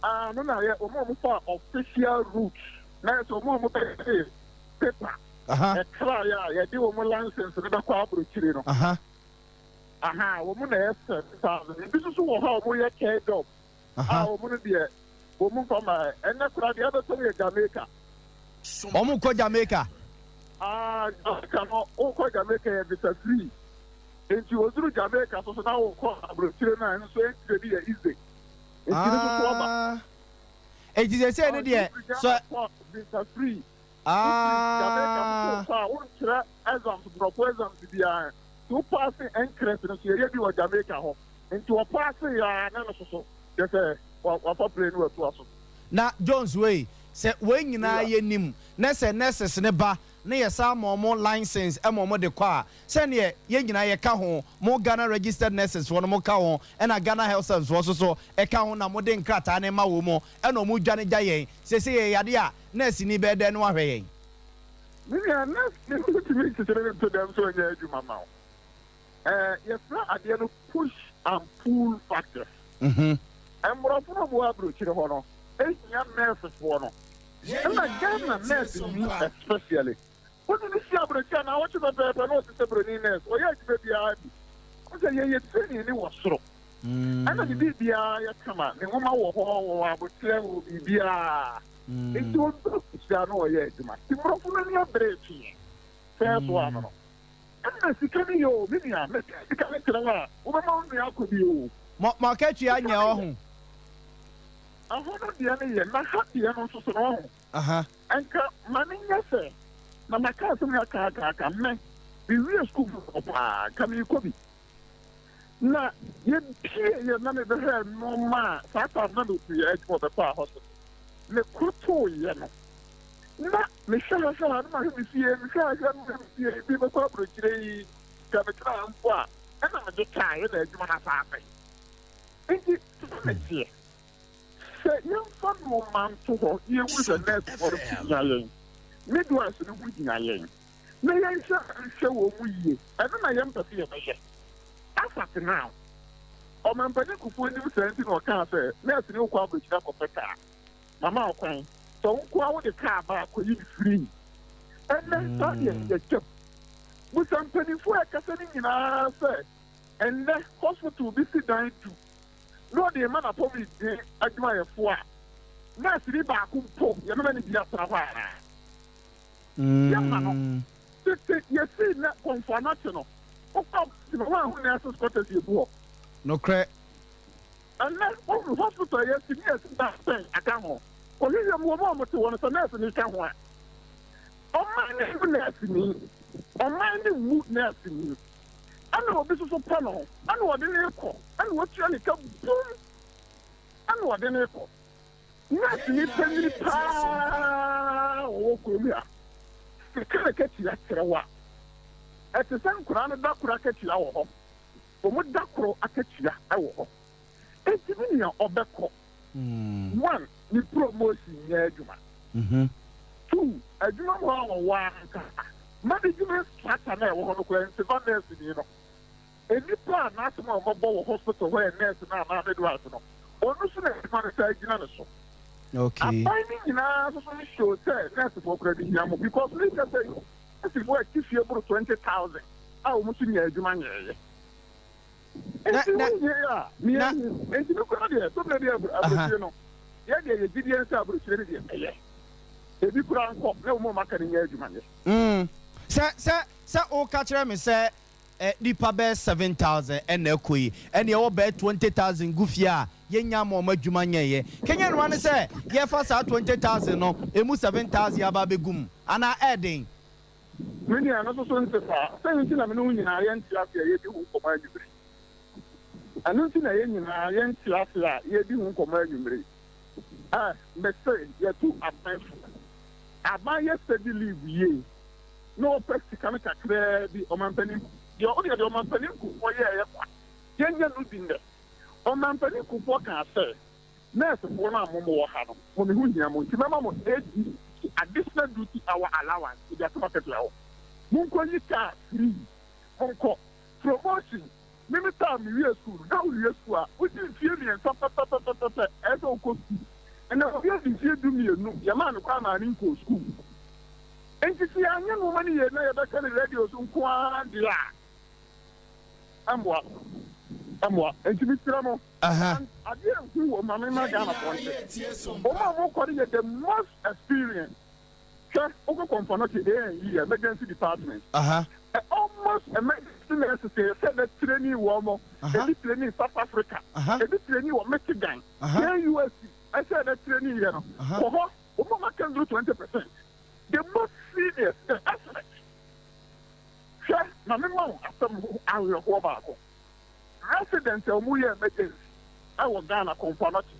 Ah, no, na yɛ wɔn a wɔn fa official route na yɛ sɛ wɔn a wɔn bɛyɛ paper ɛkra yɛ a yɛde wɔn license no bɛkɔ aburokyire no. Aha, wɔn na yɛ 7,000. Ebi nso so wɔ hɔ a wɔn yɛ care job a wɔn no deɛ wɔn nfa ma. Ɛnɛ kora deɛ ɛbɛtɔ no yɛ Jamaica. Wɔn kɔ Jamaica? Ah, Jamaica no, wokɔ Jamaica yɛ visa free, nti oduru Jamaica so so na wokɔ aburokyire no a, ɛno nso ɛntire bi yɛ easy, nti ne soso aba. Ah. Eti sɛ ne deɛ sɛ kɔ visa free. Wofiri Jamaica so kɔ a, wonkyerɛ exams, borɔfo exams biara, nti wo pass NCLEX no so, yɛyɛ bi wɔ Jamaica hɔ, nti wɔpass yɛ a, ne no soso kyerɛ sɛ wafa plane no watu aso. Na Jones wei, sɛ wei nyinaa yɛ nim na sɛ nurses ne ba ne yɛ saa ma ɔmo license ɛma ɔmo de kɔ a, sɛneɛ yɛn nyinaa yɛka ho, mo Ghana Registered Nurses foɔ no mo ka ho, ɛna Ghana Health Service foɔ so so ɛka ho, na mo de nkrataa ne ma wɔ mu, ɛna ɔmo dwa ne gya yɛn sese yɛ yade a, nurse ni bɛyɛ dɛn no ahwɛ yɛn? Me nua, nurse ni wotumi kyekyere ne nto dɛm so ɔnyɛ adwuma ma wo. Yɛfrɛ adeɛ no push and pull factors. Mmorɔfo no wɔ aburokyire hɔ no ehia nursefoɔ no, ɛna Ghana nurse ni especially. Wode no si abrokyi a naawɔtwe pɛpɛɛpɛ na ɔte sɛ broni nurse. Ɔyɛ adwuma biara bi. Wohu sɛ yɛn yɛ training no wɔ soro. Ɛna ne biribiara yɛ kama. Ne nwoma wɔ hɔ, ɔwɔ aboterɛ, ɔwɔ biribiara. Nti ɔduru aburokyire a na ɔyɛ adwuma. Nti mmorɔfo no ani abere retwe yɛn. First one no. Ɛna sika no yɛ o, me nua. Meka sika no kyerɛ wo a, wobɛma wo nua akɔ bi o. Mo mo akatua Sika nyɛ no yɛ. ɔho. Ɛhɔ no deɛ no yɛ, na ha deɛ no nso so no wahu. Aha. Nka ma no nyɛ sɛ na maka asɛm yi aka aka aka me mewie sukuu foforɔ paa nka merekɔ bi na yɛpie yɛ na mebɛhwɛ nnoɔma a saa time na mefiri adwuma ɔbɛkɔ a hospital mekɔtooyɛ no na mehwɛ ha hwɛ ha na mahwɛ me fie mehwɛ ha hwɛ na mahwɛ me fie bi mɛkɔ aburokyire yi nka metena ha mpo a ɛna mede kaa yɛ na adwuma no asaase nti saa na ɛteɛ. Sɛ yɛmfa nnoɔma nto hɔ na yɛhunu sɛ nɛɛsefoɔ no ho hia yɛn, midwives no ho hia yɛn, na yɛnhwɛ nhwɛ wɔn mu yie, ɛno na yɛmpɛ sɛ yɛbɛyɛ. As at now, Ɔmampanin Kufuor nim saa nti na ɔkaa sɛ, nɛɛseni wokɔ aburokyire akɔpɛ kaa, mama wo kwan, sɛ wo nko ara wode kaa ba a, kɔyi no free. Ɛnnɛ, saa deɛ yɛatwam. Busa mpanimfoɔ a ɛkasa no nyinaa sɛ, ɛnnɛ hospital bi si dan du, na ɔde rema n'apɔmuden adwumayɛfo a, nɛɛseni baako mpo, yɛbɛma no bi atena hɔ anaa? Yɛma no. Tete yɛsii nnɛ Komfo Anokye no, wokɔ abɔnten a, woanhu nurses quarters yɛgu hɔ. Nokorɛ. Ɛnnɛ, wohunu hospital a yɛasi ne yɛasi dan sɛn aka ho. Kɔhwehwɛ mu, wɔn a wɔte hɔ no, sɛ nɛɛseni ka ho a. Ɔman no nwu nɛɛseni. Ɔman no nwu nɛɛseni. Ɛna obi nso so pɛ no, ɛna ɔde no rekɔ, ɛna watua ne ka bum, ɛna ɔde no rekɔ. Nɛɛseni panyin paa a ɔwɔ kurom ha, sika na katua kyerɛ wo a, ɛte sɛ nkwadaa no da koro akatua wɔ hɔ, wɔn da koro akatua wɔ hɔ. Enti me nua ɔbɛkɔ. One, ne promotion nyɛ adwuma. Two, adwuma mu hɔ a wɔwɔ ankasa, management structure no a ɛwɔ hɔ no koraa nsiva nurse-ni no. Nnipa a n'asɛm a wɔbɛbɔ wɔ hospital hɔ yɛ nurse no anaa midwife no, ɔno nso na adwuma no san gyina ne so. Aban no nyinaa nso so show sɛ nursefoɔ koraa bi hia mo because me kasa yi, nursefoɔ a ɛte fie boro 20,000 a wɔn nso nyaa adwuma nyɛeɛ. Enti wo yie a, meyɛ hu. Enti me koraa deɛ, tɔmina bi aburokyire no, yɛ deɛ yɛ gyidie sɛ aburokyire no deɛ ɛyɛ. Ebi koraa nkɔ na wɔn a wɔaka no nyɛ adwuma nyɛ. Mm. Sɛ, sɛ, sɛ woka kyerɛ me sɛ eh, nipa bɛyɛ 7,000 ɛna ɛkɔ yi, ɛne ɛwɔ bɛyɛ 20,000 gu fie a yɛnnya ama wɔn adwuma nyɛeɛ. Kenya noa ne sɛ yɛfa saa 20,000 no, emu 7,000 aba abɛgu mu, anaa ɛɛden? Me nua, ɛno nso so nte saa. Sɛn nti na me ne wo nyinaa yɛnte ase a yɛredi ho nkɔmmɔ anwummere yi? Ɛno nti na yɛn nyinaa yɛnte ase a yɛredi ho nkɔmmɔ anwummere yi. Ɛ, mese yɛtu aban fo. Aban yɛ steady leave yie na ɔpɛ sika no kakraa bi. Ɔmampanin, deɛ wodeɛ deɛ Ɔmampanin Kufuor yɛeɛ kwa, yɛnyɛ no bi nnɛ. Ɔmampanin Kufuor kaa sɛ, Nɛɛsefoɔ no a mo wɔ ha no, mo me ho hia mo nti mɛma mo ADC, Additional Duty Hour Allowance, mede ato mo akatua hɔ. Monkɔ yi car free, monkɔ. Promotion, me me time me wie sukuu no, na wo wie sukuu a, wodi mfie mmiɛnsa pɛpɛpɛpɛpɛ ɛyɛ sɛ wokɔ sukuu. Ɛnɛ obi adi mfie du mmienu, yɛmaa no kwan maa no nkɔɔ sukuu. Nti sɛ yɛanyɛ nnoɔma no yie na yɛbɛka no radio so nko ara deɛ a, ɛmmoa, ɛmmoa. Nti mesrɛ mo. And adeɛ a ɛhu wɔ ma me ma Ghana foɔ nte. Wɔn a wɔn kɔ no yɛ the most experienced. Hwɛ wokɔ Komfo-Anokye A&E emergency department. Almost emergency nurses yɛ sɛ bɛ training wɔn mo. Ebi training South Africa. Ebi training wɔ Michigan. KUSC ɛsɛ bɛ training yɛ no. Kɔ hɔ wɔn a wɔaka nduru 20%. The most seniors, the experts. Hwɛ ma me ma wo asɛm awerɛhoɔ baako. Resident a ɔmo yɛ emergency ɛwɔ Ghana Komfo Anokye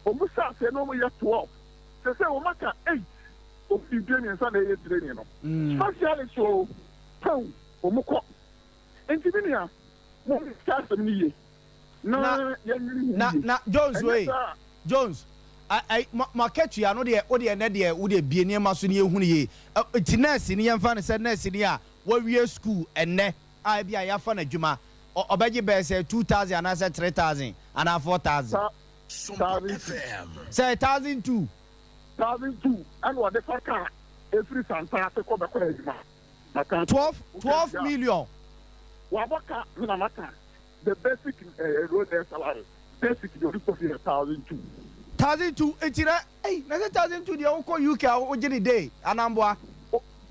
ɔmo hyɛ aseɛ na ɔmo yɛ 12 sesei ɔmo aka 8 ɔmo de mfie miensa na ɛyɛ training no specialist oo pɛw ɔmo kɔ nti me nua mo nka asɛm no yie na yɛn nwene ho Na yie na Jones ɛnyɛ wei saa a. Jones ai mo mo akatua no deɛ wo deɛ ɛnɛ deɛ wo deɛ bie nneɛma so ne yɛhunu yie nti nurse ni yɛmfa no sɛ nurse ni a wawie school ɛnɛ a ebia yɛafa no adwuma, ɔbɛgye bɛyɛ sɛ 2,000 anaasɛ 3,000 anaa 4,000. 1,002. Sɛ 1,002. 1,002 ɛna ɔde fa kaa efiri Santase kɔ bɛkɔ adwuma. Maka akyerɛ wo. 12 Woka 12 wie a, million. wabɔ ka, me na maka. The basic eh, road air salary, basic deɛ ɔde kɔ fie yɛ 1,200. 1,200 nti na ei na sɛ 1,200 deɛ wokɔ UK a wogye ne day anamboa.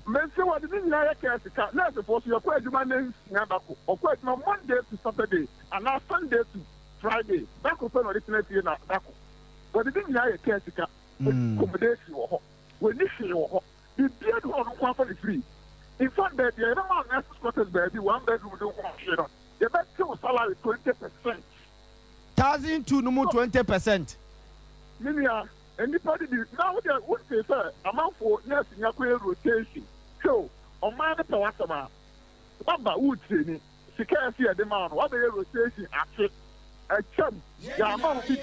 Mese wɔde ne nyinaa yɛ kaa sika. Nursefoɔ so yɛkɔ adwuma nnansia da ko. Ɔkɔ adwuma Monday to Saturday anaa Sunday to Friday. Da koro pɛ na ɔde tena fie na da ko. Wɔde ne nyinaa yɛ kaa sika. Accommodation wɔ hɔ. Wɔnni hwee wɔ hɔ. Biribiara nni hɔ a ɔno nko ara fa no free. In fact baabi a yɛbɛma wo nurses quarters baabi one bedroom de wo ho ahwe no yɛbɛte wo salary 20%. 1,200 no mu 20%. Me nua, nnipa de bi na wo deɛ wontee sɛ amanfoɔ nurse ni akɔyɛ rotation hwɛ o ɔman no pɛ w'asɛm a waba wo traini sika a ɛsɛ yɛde ma wo no wabɛyɛ rotation afe atwam yɛama wo bi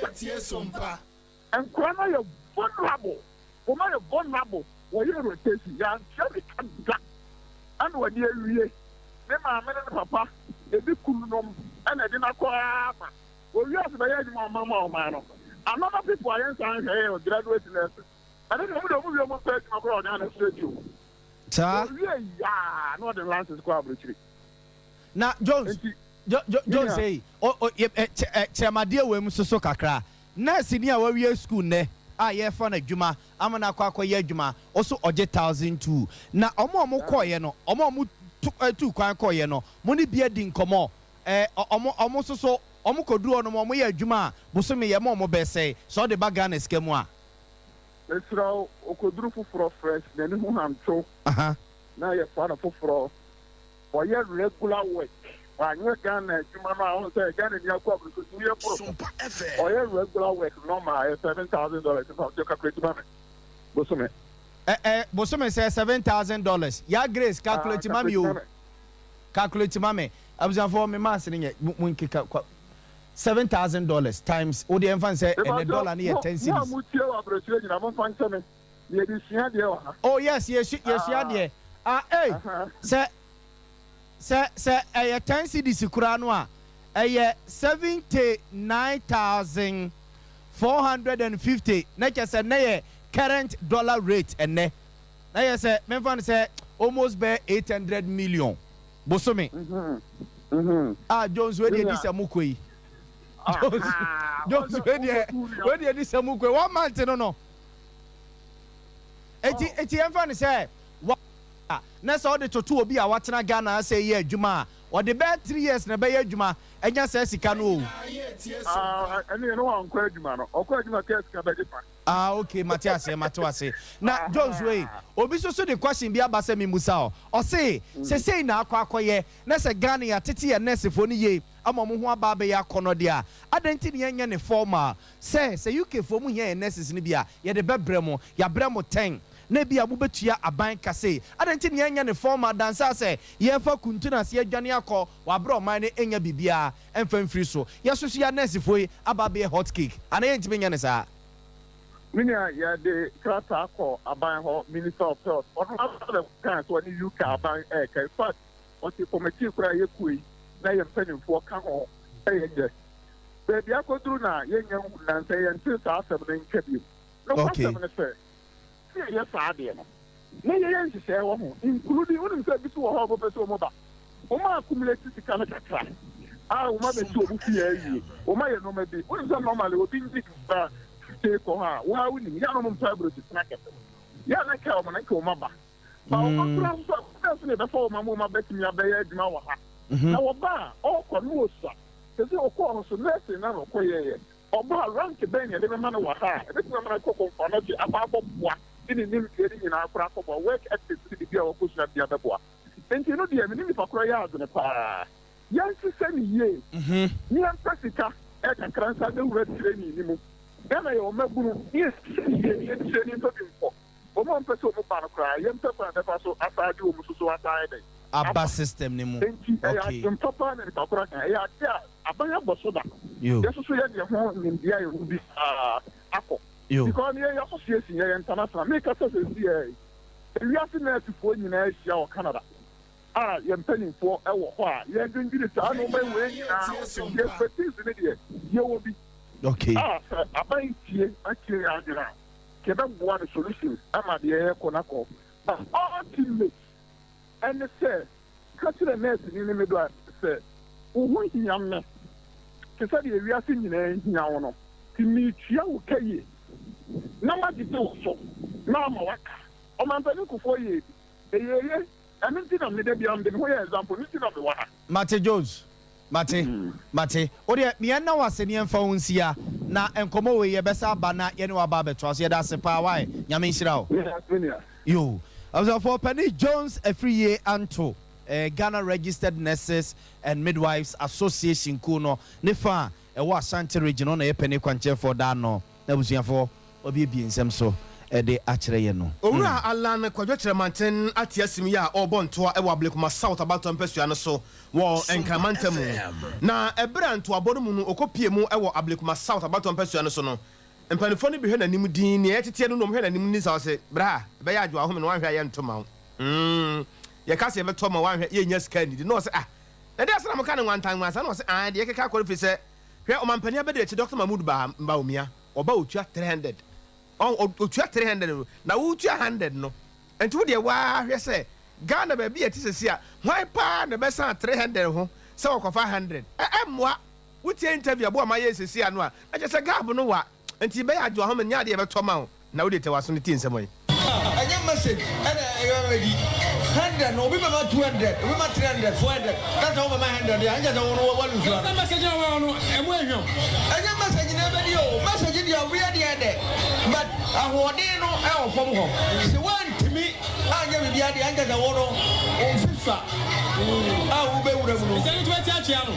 da nkora no ayɛ vulnerable wɔn ayɛ vulnerable wɔyɛ rotation yɛantua ne ka da ɛna wɔde awie ne maame ne ne papa ebi kunu nom ɛna ɛde no akɔ ama Owiase bɛyɛ adwuma ɔma ma ɔman no. Another people a yɛnsan nhwɛ yɛ graduate nurses. Ɛno deɛ ɔmo deɛ ɔmo wie ɔmo mpɛ adwuma koraa wɔ Ghana straight o. Saa. Owie yaa na ɔde license kɔ abrokyire. Na Jones, Nti Jo, Jo, me Jones nua. ei, o, o, yɛ, ɛ, kyɛ, ɛ, kyerɛmadeɛ wei mu soso kakra. Nurse ni a wawie school nnɛ a yɛrefa no adwuma ama no akɔ akɔyɛ adwuma, ɔso ɔgye 1,200. Na ɔmo a ɔmo kɔeɛ no, ɔmo a ɔmo tu, ɛ, tuu kwan kɔeɛ no, mo ne bi adi nkɔmmɔ? Ɛ, ɔmo, ɔmo nso so, ɔmo kɔduru hɔ nom, ɔmo yɛ adwuma a, bosome yɛ ma ɔmo bɛ sɛe, sɛ ɔde ba Ghana sika mu a. Mesrɛ wo, ɔkɔduru foforɔ fresh, n'ani ho hantwo, na yɛfa no foforɔ, ɔyɛ regular work, wanyɛ Ghana adwuma no a, wohu sɛ Ghana ni akɔ aburokyire tumi yɛ boro so, ɔyɛ regular work normal, ɛyɛ $7,000, mfa wo calculate ma me, bosome. Ɛ, ɛ, bosome sɛ $7,000, Yaa Grace, calculate ma me o. Calculate ma me. Abusuafoɔ me maths no nyɛ mo nkeka kwa $7,000 times wo deɛ mfa nsɛ ɛnɛ dollar no yɛ 10 Mo a cedis. mo tie wɔ aburokyire nyinaa mo nfa nkyɛ me na yɛde sua adeɛ wɔ ha. Oh yes yɛsu yɛsua adeɛ ah ei sɛ sɛ sɛ ɛyɛ 10 cedis koraa no a ɛyɛ 79,450 na kyɛ sɛ nɛ yɛ current dollar rate ɛnɛ. Na yɛ sɛ menfa no sɛ almost bɛyɛ 800 million bosome. Ah Jones wei deɛ di sɛ mo kɔ yi. Jones Jones wei deɛ wei deɛ di sɛ mo kɔ yi one month no no. Eti eti yɛnfa no sɛ wa na sɛ ɔde toto obi a watena Ghana asɛ yɛ adwuma a ɔde bɛyɛ 3 years na ɛbɛyɛ adwuma anya saa sika no o. Ah ɛne yɛ no wankɔ adwuma no ɔkɔ adwuma kɛ sika bɛgye fa. Ah ok mate aseɛ mate wase. Na Jones wei obi nso so de question bi aba sɛ memmusa o. Ɔse sesei na akɔ akɔyɛ na sɛ Ghana yɛatete yɛn nursefoɔ no yie ama ɔmo ho aba abɛyɛ akɔnɔ deɛ a adɛn nti na yɛnyɛ no formal sɛ sɛ UK foɔ mo hia yɛn nurses no bi a yɛde bɛbrɛ mo yɛabrɛ mo tɛn na ebia mobɛtua aban ka sei adɛn nti na yɛnyɛ no formal dansa sɛ yɛrefa kuntun ase adwane akɔ wɔ aberɛ a ɔman no nnya biribiara mfa mfiri so yɛsoso yɛn nursefoɔ yi aba abɛyɛ hot cake anaa yɛntumi nyɛ no saa? Me nua, yɛde krataa kɔ aban hɔ, Minister of Health, ɔno ara na kaa sɛ ɔne UK aban ɛreka. In fact, ɔte committee koraa a yɛkuo yi na yɛn mpanimfoɔ ka ho sɛ yɛnyɛ. Baabi akɔduru na yɛnnya nhu nnansa yi yɛntee saa asɛm no nka bio. Nokwasɛm ne sɛ, sɛ yɛyɛ saa adeɛ no, na yɛyɛ nhyehyɛeɛ wɔ ho, including, wonim sɛ bi nso wɔ hɔ a wɔpɛ sɛ wɔba, wɔn accumulate sika no kakra a wɔn abɛsi wɔn fie awie, wɔn ayɛ nneɛma bi. Wonim sɛ normally obi ngye ba stay kɔ hɔ a, wo ara wonim, yɛ a na wɔn mpɛ aburokyi kɛse. Yɛ a na nka wɔn na nka wɔn aba. Ba wɔn akora nso a, wɔn nso na ɛbɛfa wɔn ama wɔn abɛtumi abɛyɛ adwuma wɔ ha. Na wɔba a, ɔrekɔ no wɔsua. Sɛ sɛ ɔkɔɔ no so, nursing na na ɔkɔyɛeɛ. Ɔba a, rank bɛn na yɛde bɛma no wɔ ha a, ɛbɛtumi ama no akɔ Komfo Anokye akɔ akɔboa de ne nimdeɛ no nyinaa koraa akɔboa, work ethics ne biribi a wakɔsua biara bɛboa. Enti no deɛ, me ne nipa korɔ yɛ adwene paa. Yɛnhyehyɛ no yie na yɛmpɛ sika kakra nsa bɛwura training no mu. Ghana yɛwɔ mmabunu na yɛnhyehyɛ no yie na yɛn training mfa bi nkɔ. Wɔn a wɔmpɛ sɛ wɔba no koraa, yɛmpɛ kwan a yɛbɛfa so asan de wɔn nso so asan ayɛ dɛn? Aba Aba. system no mu. Enti ɛyɛ Okay. adwene papa na nipa korɔ aka. Ɛyɛ adeɛ a aban abɔ so da. Yo. Yɛn nso so yɛde ɛho nimdeɛ a yɛwɔ bi saa akɔ. Yo. Because yɛn association yɛyɛ international. Meka sɛ seesei yɛ ewiase nɛɛsefoɔ nyinaa ahyia wɔ Canada a yɛn mpanimfoɔ wɔ hɔ a yɛdwendwene saa nneɛma wei nyinaa ho. Nti expertise no deɛ yɛwɔ bi. Okay. A sɛ aban tie atie yɛn adwene a, yɛbɛboa no solutions ama deɛ yɛkɔ no akɔ. But ultimate ne sɛ, Ka kyerɛ nɛɛseni ne midwife sɛ, 'Wo ho hia me te sɛ deɛ wiase nyinaa hia wo no, nti meretua wo ka yie na magyegye wo so na ama woaka. Ɔmampanin Kufuor yɛɛ bi. Ɛyɛɛ yie. Ɛno nti na me da biara mede me ho yɛ example, ɛno nti na mewɔ ha. Mate Jones, mate, mate. Wo deɛ me yɛnna wo ase ne yɛnfa wo nsia na nkɔmmɔ wei yɛbɛsa aba na yɛne wo aba abɛtoa so. Yɛda ase paa wai, Nyame nhyira wo. Meda ase me nua. Yoo. Abusuafoɔ, Panin Jones Afriyie Anto, Ghana Registered Nurses and Midwives Association kuo no ne fa a ɛwɔ Ashanti Region, ɔno na ɛyɛ panin kwankyerɛfoɔ daa no. N'abusuafoɔ, wabiebie nsɛm so de akyerɛ yɛn no. Owura Allan Kwadwo Kyerɛmanten ate asim yi a ɔrebɔ ntoa wɔ Ablekuma South abatoɔ mpasua no so wɔ Nkran mantam mu. Na ɛberɛ a ntoabɔ no mu no ɔkɔpie mu wɔ Ablekuma South abatoɔ mpasua no so no, mpaninfoɔ no bi hwɛ n'anim dinn, nea ɛteteɛ no na wɔhwɛ n'anim ni saa ɔse, Bra, ɛbɛyɛ adwo ahome na woanhwɛ a yɛnto ma wo. Mm, yɛka sɛ yɛbɛto ama wo anhwɛ yɛnnya sika nnidi. Na ɔse, Ah, na deɛ ase na moka no nwantan nwansa? Na ɔse, Aane, deɛ yɛkeka akɔ no firi sɛ Hwɛ ɔmanpanin abadiakyi Doctor Mahmood Bawumia ɔba otua 300 ɔn otua 300 o na wo tua 100 no nti wo deɛ waa hwɛ sɛ Ghana baabi a ɛte sɛsi a hwan paa na ɛbɛsan 300 ho sɛ ɔkɔfa 100 ɛ ɛmmoa wo tie interview a Boamah yɛɛ sɛsi ano a na kyerɛ sɛ gap no wa Nti bɛyɛ adwo ahome nyɛ adeɛ yɛbɛtɔ ma wo na wode tɛ w'aso no tie nsɛm yi. Ɛnyɛ message ɛna ɛyɛ bɛdi hundred no obi bɛma 200 obi ma 300 400 na sɛ wo bɛma hundred deɛ ɛnkyɛ sɛ wo no wa lose ano. Sɛ message na wɔn no ɛmu ɛhwam. Ɛnyɛ message na ɛbɛdi o message deɛ obi yɛ deɛ dɛ but ahoɔden no ɛwɔ fam hɔ sɛ woantumi anyɛ biribiara deɛ ɛnkyɛ sɛ wo no wo mfe sua a wobɛwura mu no. Nti ɛno nti wati akyea no.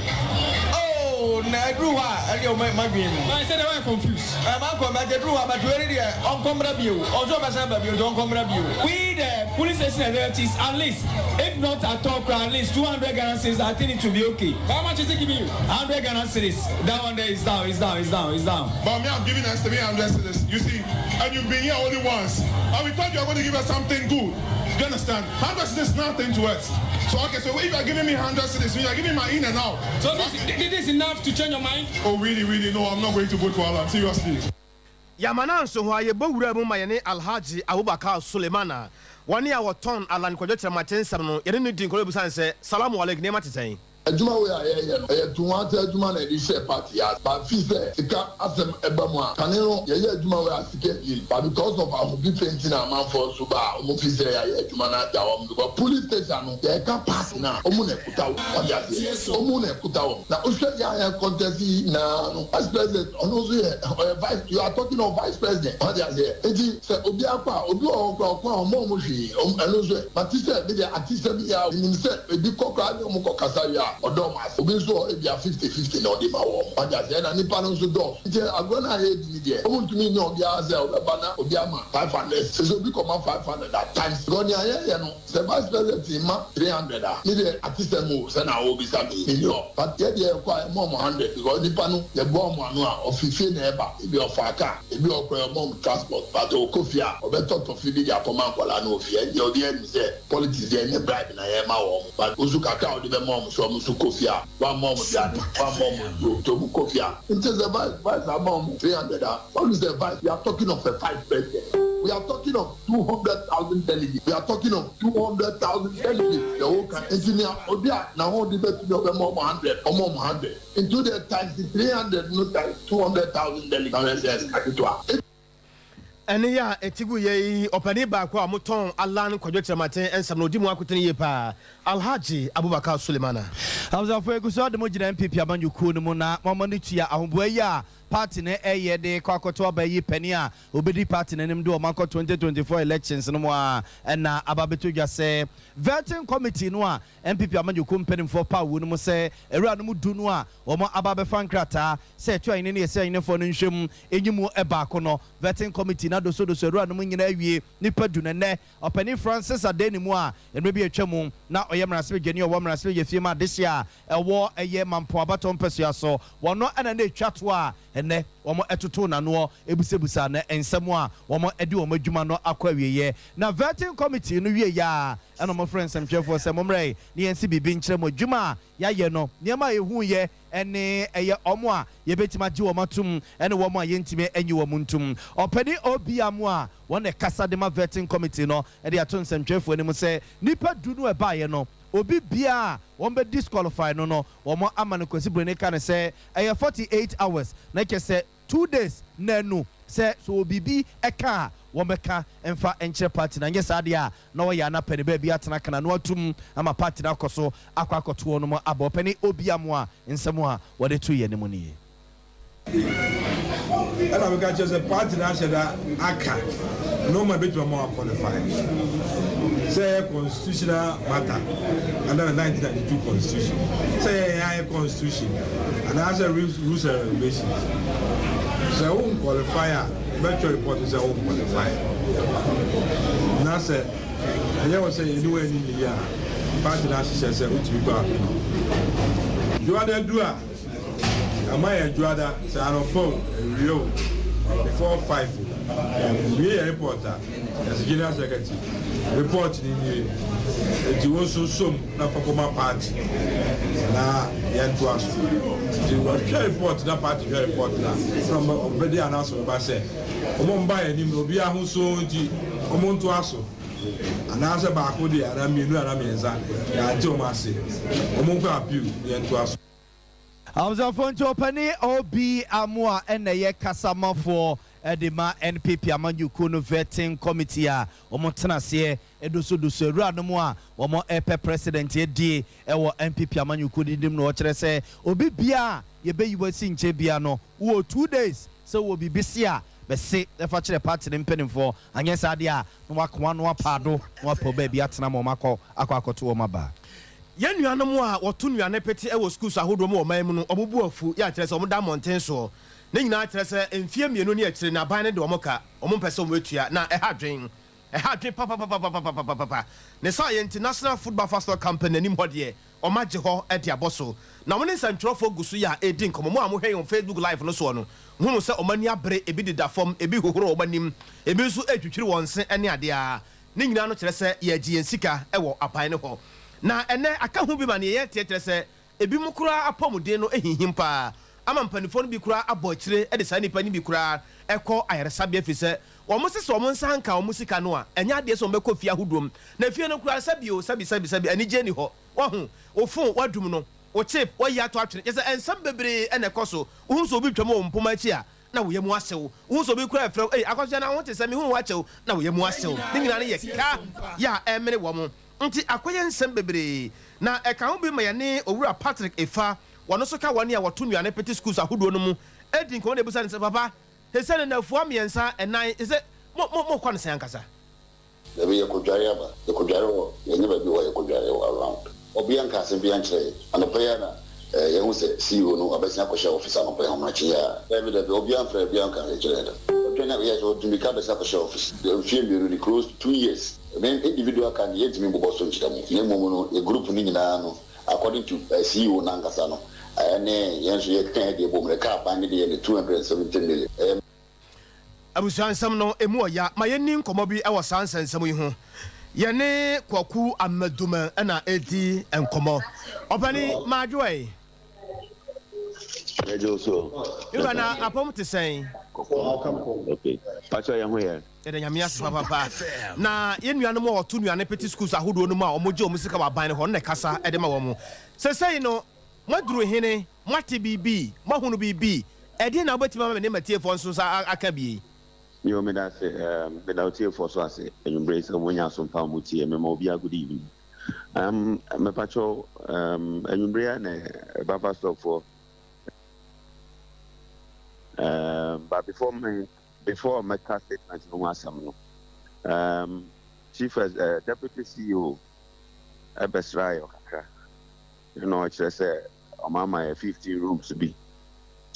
Oh na ɛduru hɔ a ɛdeɛ ɔma madwene mu. But sɛ deɛ wayɛ confuse. Ɛɛ mankɔ but ɛduru hɔ a but wei ne deɛ ɔnkɔ mmra bio ɔnso ɔbɛsan aba bio nti ɔnkɔ mmra bio. We the police station executives at least if not at all koraa at least 200 Ghana cedis I think it will be okay. But how much is he giving you? 100 Ghana cedis that one there is down is down is down is down. But me I'm giving us 300 cedis you see and you've been here only once and we thought you are going to give us something good do you understand 100 cedis is nothing to us so okay so if you are giving me 100 cedis you are giving my in and out. So this, this is enough to change your mind? Oh really really no I'm not going to vote for Alan seriously. Yɛama no anso hɔ a, yɛbɔ wuraa mu ma yɛne Alhaji Abubakar Suleiman a wɔne a wɔtɔn Allan Kwadwo Kyerematen nsɛm no, yɛne no dii nkɔmmɔ bisaa no sɛ, Salamu Aleik, nneɛma te sɛn? Adwuma wei a yɛyɛ no, ɛyɛ tuhoate adwuma na yɛde hyɛɛ party yi ase. But fii sɛ sika asɛm ba mu a, kane no yɛyɛ adwuma wei a sika nnim. But because of ahopipɛ nti na amanfoɔ nso ba a wɔn fii sɛ yɛayɛ adwuma no agya wɔn because police station no yɛreka party no a wɔn na ɛkuta wɔn. Wate aseɛ? Wɔn na ɛkuta wɔn. Na wohwɛ yɛn a yɛ contest yi nyinaa no, vice president ɔno nso yɛ ɔyɛ vice, you are talking of vice president. Wate aseɛ? Nti sɛ obi akɔ a, obi wɔ hɔ koraa ɔkɔ a ɔmma wɔn hwee. Wɔn ɛno nso ɛ? Mate sɛ me deɛ atesɛm yi ara menim sɛ ebi kɔ koraa ne wɔn kɔ kasa wie a ɔdɔ wɔn ase. Obi nso wɔ hɔ ebia fifty fifty na ɔde ma wɔn. Wate aseɛ? Ɛna nipa no nso dɔɔso. Nti agorɔ no a yɛredi no deɛ wɔn ntumi nyɛ obiara sɛ ɔbɛba na obi ama 500. Sɛ sɛ obi kɔma 500 a times because nea yɛyɛ no sɛ vice president ma 300 a me deɛ atesɛm o sɛ na wobisa me yi menni hɔ but yɛ deɛ yɛkɔ a yɛma wɔn hundred because nipa no yɛboa wɔn ano a ɔfi fie na ɛba ebia ɔfaa car. Ebi wɔ hɔ koraa ɔma wɔn transport but ɔkɔ fie a ɔbɛtɔ tɔfe bi de akɔma nkwadaa no wɔ fie. Ɛndeɛ obiara nim sɛ politics deɛ ɛnyɛ bribe na yɛma wɔn but wo nso kakra a wode bɛma wɔn sɛ wɔn nso kɔ fie a woamma wɔn aduane, woamma wɔn nsuo nti wɔn kɔ fie a nti sɛ vice vice ama wɔn 300 a what is a vice? We are talking of a vice president we are talking of 200,000 delegates we are talking of 200,000 delegates the whole country nti nea obi a n'ahoɔden bɛtumi ɔbɛma wɔn 100 ɔma wɔn 100. Nti wo deɛ times 300 no times 200,000 delegates na hwɛ sɛ sika ketewa. Ɛnne yi a ɛte gu yɛ yi, ɔpanin baako a wɔtɔn Allan Kwadwo Kyerematen nsɛm no, ɔdi mu akotene yie paa, Alhaji Abubakar Sulemana. Abusuafo, egu so de mo gyina NPP amanyɔkuo no mu na moama no tua ahoboa yi a party no ɛyɛ de kɔ akɔto aba yi panin a obedi party no anim de wɔn akɔ 2024 elections no mu a ɛna aba abɛtɔ dwa sɛ Vetting committee no a NPP amanyɔkuo mpanimfoɔ paw wɔ no mu sɛ awuranom du no a wɔn aba abɛfa nkrataa sɛ ɛto ahene ne ɛsɛ ahenefoɔ no nhwɛ mu nyi mu baako no. Vetting committee no adosodoso awuranom nyinaa awie nnipa du na nnɛ Ɔpanin Francis Adenimu a mmerɛ bi a atwa mu na ɔyɛ mmarahyɛbadwani a ɔwɔ mmarahyɛbadwafie mu adehyeɛ a ɛwɔ ɛyɛ Mampong abatoɔ mpasua so wɔno na na ɛtwa toɔ a. ɛnnɛ wɔtotoo n'anoɔ busabusaa no nsɛm a wɔde wɔn adwuma no akɔ awieɛ. Na Vetting Committee no wieeɛ ara ɛna wɔfrɛɛ nsɛmtwerɛfoɔ sɛ, Mommrɛ na yɛnse biribi nkyerɛ mo adwuma a yɛayɛ no, nneɛma a yɛhuiɛ ne ɛyɛ wɔn a yɛbɛtumi agye wɔn atom ne wɔn a yɛntumi nnye wɔn ntom. Ɔpanin OB Amoah a wɔn na ɛkasa de ma Vetting Committee no de ato nsɛmtwerɛfoɔ anim sɛ nnipa du no a ɛbaeɛ no, obi biara a wɔbɛ disqualify no no, wɔn ama no Kwasi Broni ka no sɛ ɛyɛ 48 hours, na kyerɛ sɛ 2 days nanu sɛ sɛ wɔ biribi ɛka a wɔbɛka mfa nkyerɛ party na nyɛ saa deɛ a na wɔyɛ anapɛ ne baabi atena kana no atum ama party no akɔ so akɔ akɔtoɔ no mu abɔ. Ɔpɛni OB Amoah nsɛm a wɔde to yɛn mu nie. Ɛna meka kyerɛ sɛ party no ahyɛ da aka nneɛma bɛtumi ama qualify sɛ ɛyɛ constitutional matter under the 1992 constitution, sɛ yɛyɛ ayɛ constitution anaasɛ rules and regulations. Sɛ wo qualify a, bɛtwerɛ report sɛ wo qualify, na sɛ ɛyɛ wɔ sɛ yɛne wo ani ne yie a, party no ahyehyɛ sɛ wotumi kɔ appeal. Dwoada du a ama yɛ dwoada sɛ anɔpa o, awie o, before 5 o, wie yɛ report a, yɛsɛ general secretary report ni nie, eti wo nso som na kɔkɔma party na yɛntoa so. Nti wɔhwɛ report na party hwɛ report na na ɔbɛdi anaasɛ ɔbɛba sɛ ɔmo mba yɛn anim na obi ahosuo nti ɔmo ntoa so, anaasɛ baako deɛ anaa mmienu anaa mmiɛnsa yɛante ɔmo ase, ɔmo nkɔ appeal, yɛntoa so. Abusuafoɔ, nti ɔpani OB Amoah ɛna ɛyɛ kasamafoɔ ɛde ma NPP amanyɔkuo no vetting committee a wɔn tena aseɛ edosodoso awuranom a wɔn ɛpɛ president adie ɛwɔ NPP amanyɔkuo no nim no. Ɔkyerɛ sɛ obi bia a yɛbɛyi wasi nkyɛn bia no, wɔ 2 days sɛ wɔ biribi si a bɛse ɛfa kyerɛ party ne mpanimfoɔ, anyɛ saa deɛ a na waka no apaado na wapɛ baabi atena ma wɔn akɔ akɔ akɔto wɔn aba. Yɛn nuanom a wɔto nnuane pete wɔ schools ahodoɔ mu wɔ ɔman mu no, wɔn bu afu yɛ akyerɛ sɛ wɔn da mmɔnten soɔ. Ne nyinaa kyerɛ sɛ mfie 2 ne akyire na aban no de wɔn ka, wɔn mpɛ sɛ wɔn atua, na ɛha adwen, ɛha adwen papapapapapapapa. Ne saa yɛ nti, National Food Buffer Stock Company anim hɔ deɛ, wɔn agye hɔ de abɔ so, na wɔn ne nsɛntwerɛfoɔ gu so yɛ a ɛredi nkɔmmɔ. Mo a mohwɛ yɛn Facebook Live no soɔ no hunu sɛ wɔn ani abere, ebi deda fam, ebi hohoro wɔn anim, ebi nso retwitwiri wɔn se ne adeɛ a ne nyinaa no kyerɛ sɛ yɛregye yɛn sika wɔ aban no hɔ. Na ɛnɛ aka ho bi ma neɛ yɛteɛ kyerɛ sɛ ebi mu koraa apɔmuden no hinhim paa ama mpanimfoɔ no bi koraa abɔ akyire de saa nnipa no bi koraa ɛkɔ ayaresabea, firi sɛ wɔn sese wɔn nsa nka wɔn sika no a, ɛnyɛ adeɛ sɛ wɔn bɛkɔ fie ahodoɔ mu. Na fie no koraa, sɛbi o, sɛbi sɛbi sɛbi, anigye ni hɔ. Wɔho wo phone wadum no, wo chip wayi ato atwene, kyɛ sɛ nsɛm bebree ɛna ɛkɔ so. Wohu sɛ obi twam wɔ mpoma akyi a, na woyɛ mu asew. Wohu sɛ obi kura ɛfrɛ wo, "Ei, Akɔsoa, na ho te sɛ mehu wo akyɛw," na woyɛ mu asew. Ne nyinaa no yɛ ka yɛ a ɛmene wɔn nti akɔyɛ nsɛm bebree. Na ɛka ho bi ma yɛne Owura Patrick Efa, wɔno nso ka wɔne a wɔto nnuane pete schools ahodoɔ no mu, adi nkɔmmɔ na ebusa ne sɛ, "Papa, sɛ ne nafua mmiɛnsa ɛnan sɛ mo mo mo kɔ no sɛn ankasa?" Dabi, yɛkɔdware aba. Yɛkɔdware wɔ yɛnyɛ baabi wɔ hɔ, yɛkɔdware wɔ around. Ɔbea nka asɛm biara nkyerɛ yɛn. Anɔpa yi ara na yɛahu sɛ CEO no abɛsen akɔhyɛ office anɔpa yi ahomakye yi ara. Dabi, dabi, obiara mfrɛ yɛn, obiara nka hwee nkyerɛ yɛn da. Ɔtwɛn a, yes, ɔde mmirika abɛsen akɔhyɛ office. Mfeɛ 2 ni, close to 2 years. Me individual ka no, yɛntumi mbobɔ so nkyerɛ mo. Na mmom no, yɛ group no nyinaa no, according to CEO no ankasa no, ɛne yɛn nso yɛkeka yɛn deɛ bom no, ɛka aban no deɛ no 270 million. Ɛyɛ Abusua, nsɛm no emu ɔya. Ma yɛnni nkɔmmɔ bi wɔ saa nsɛnsɛm yi ho. Yɛne Kwaku Amaduma ɛna ɛdi nkɔmmɔ. Ɔpani maadwoɛ. Yɛgye so. Wura, na apɔm te sɛn? Okay. Pacho, yɛn ho yɛ. Yɛda Nyame ase papapa. Na yɛn nuanom a wɔto nnuane pete schools ahodoɔ no mu a wɔgye wɔn sika wɔ aban no hɔ no na ɛkasa de ma wɔn. Sɛsɛi no, moaduru hene, moate biribi, moahunu biribi, ɛdeɛ na wobɛtumi ama me ne matiefoɔ nso nsa aka bie? Yo, meda ase. Meda otiefoɔ so ase anwummerɛ yi sɛ wɔnya asompa a wɔtie. Mema obiara good evening. Mepakyɛw, anwummerɛ yi a na buffer stockfoɔ but before mɛka statement no ho asɛm no, chief deputy CEO ɛbɛsra yɛ kakra ɛna ɔkyerɛ sɛ ɔma ama yɛ 15 rooms bi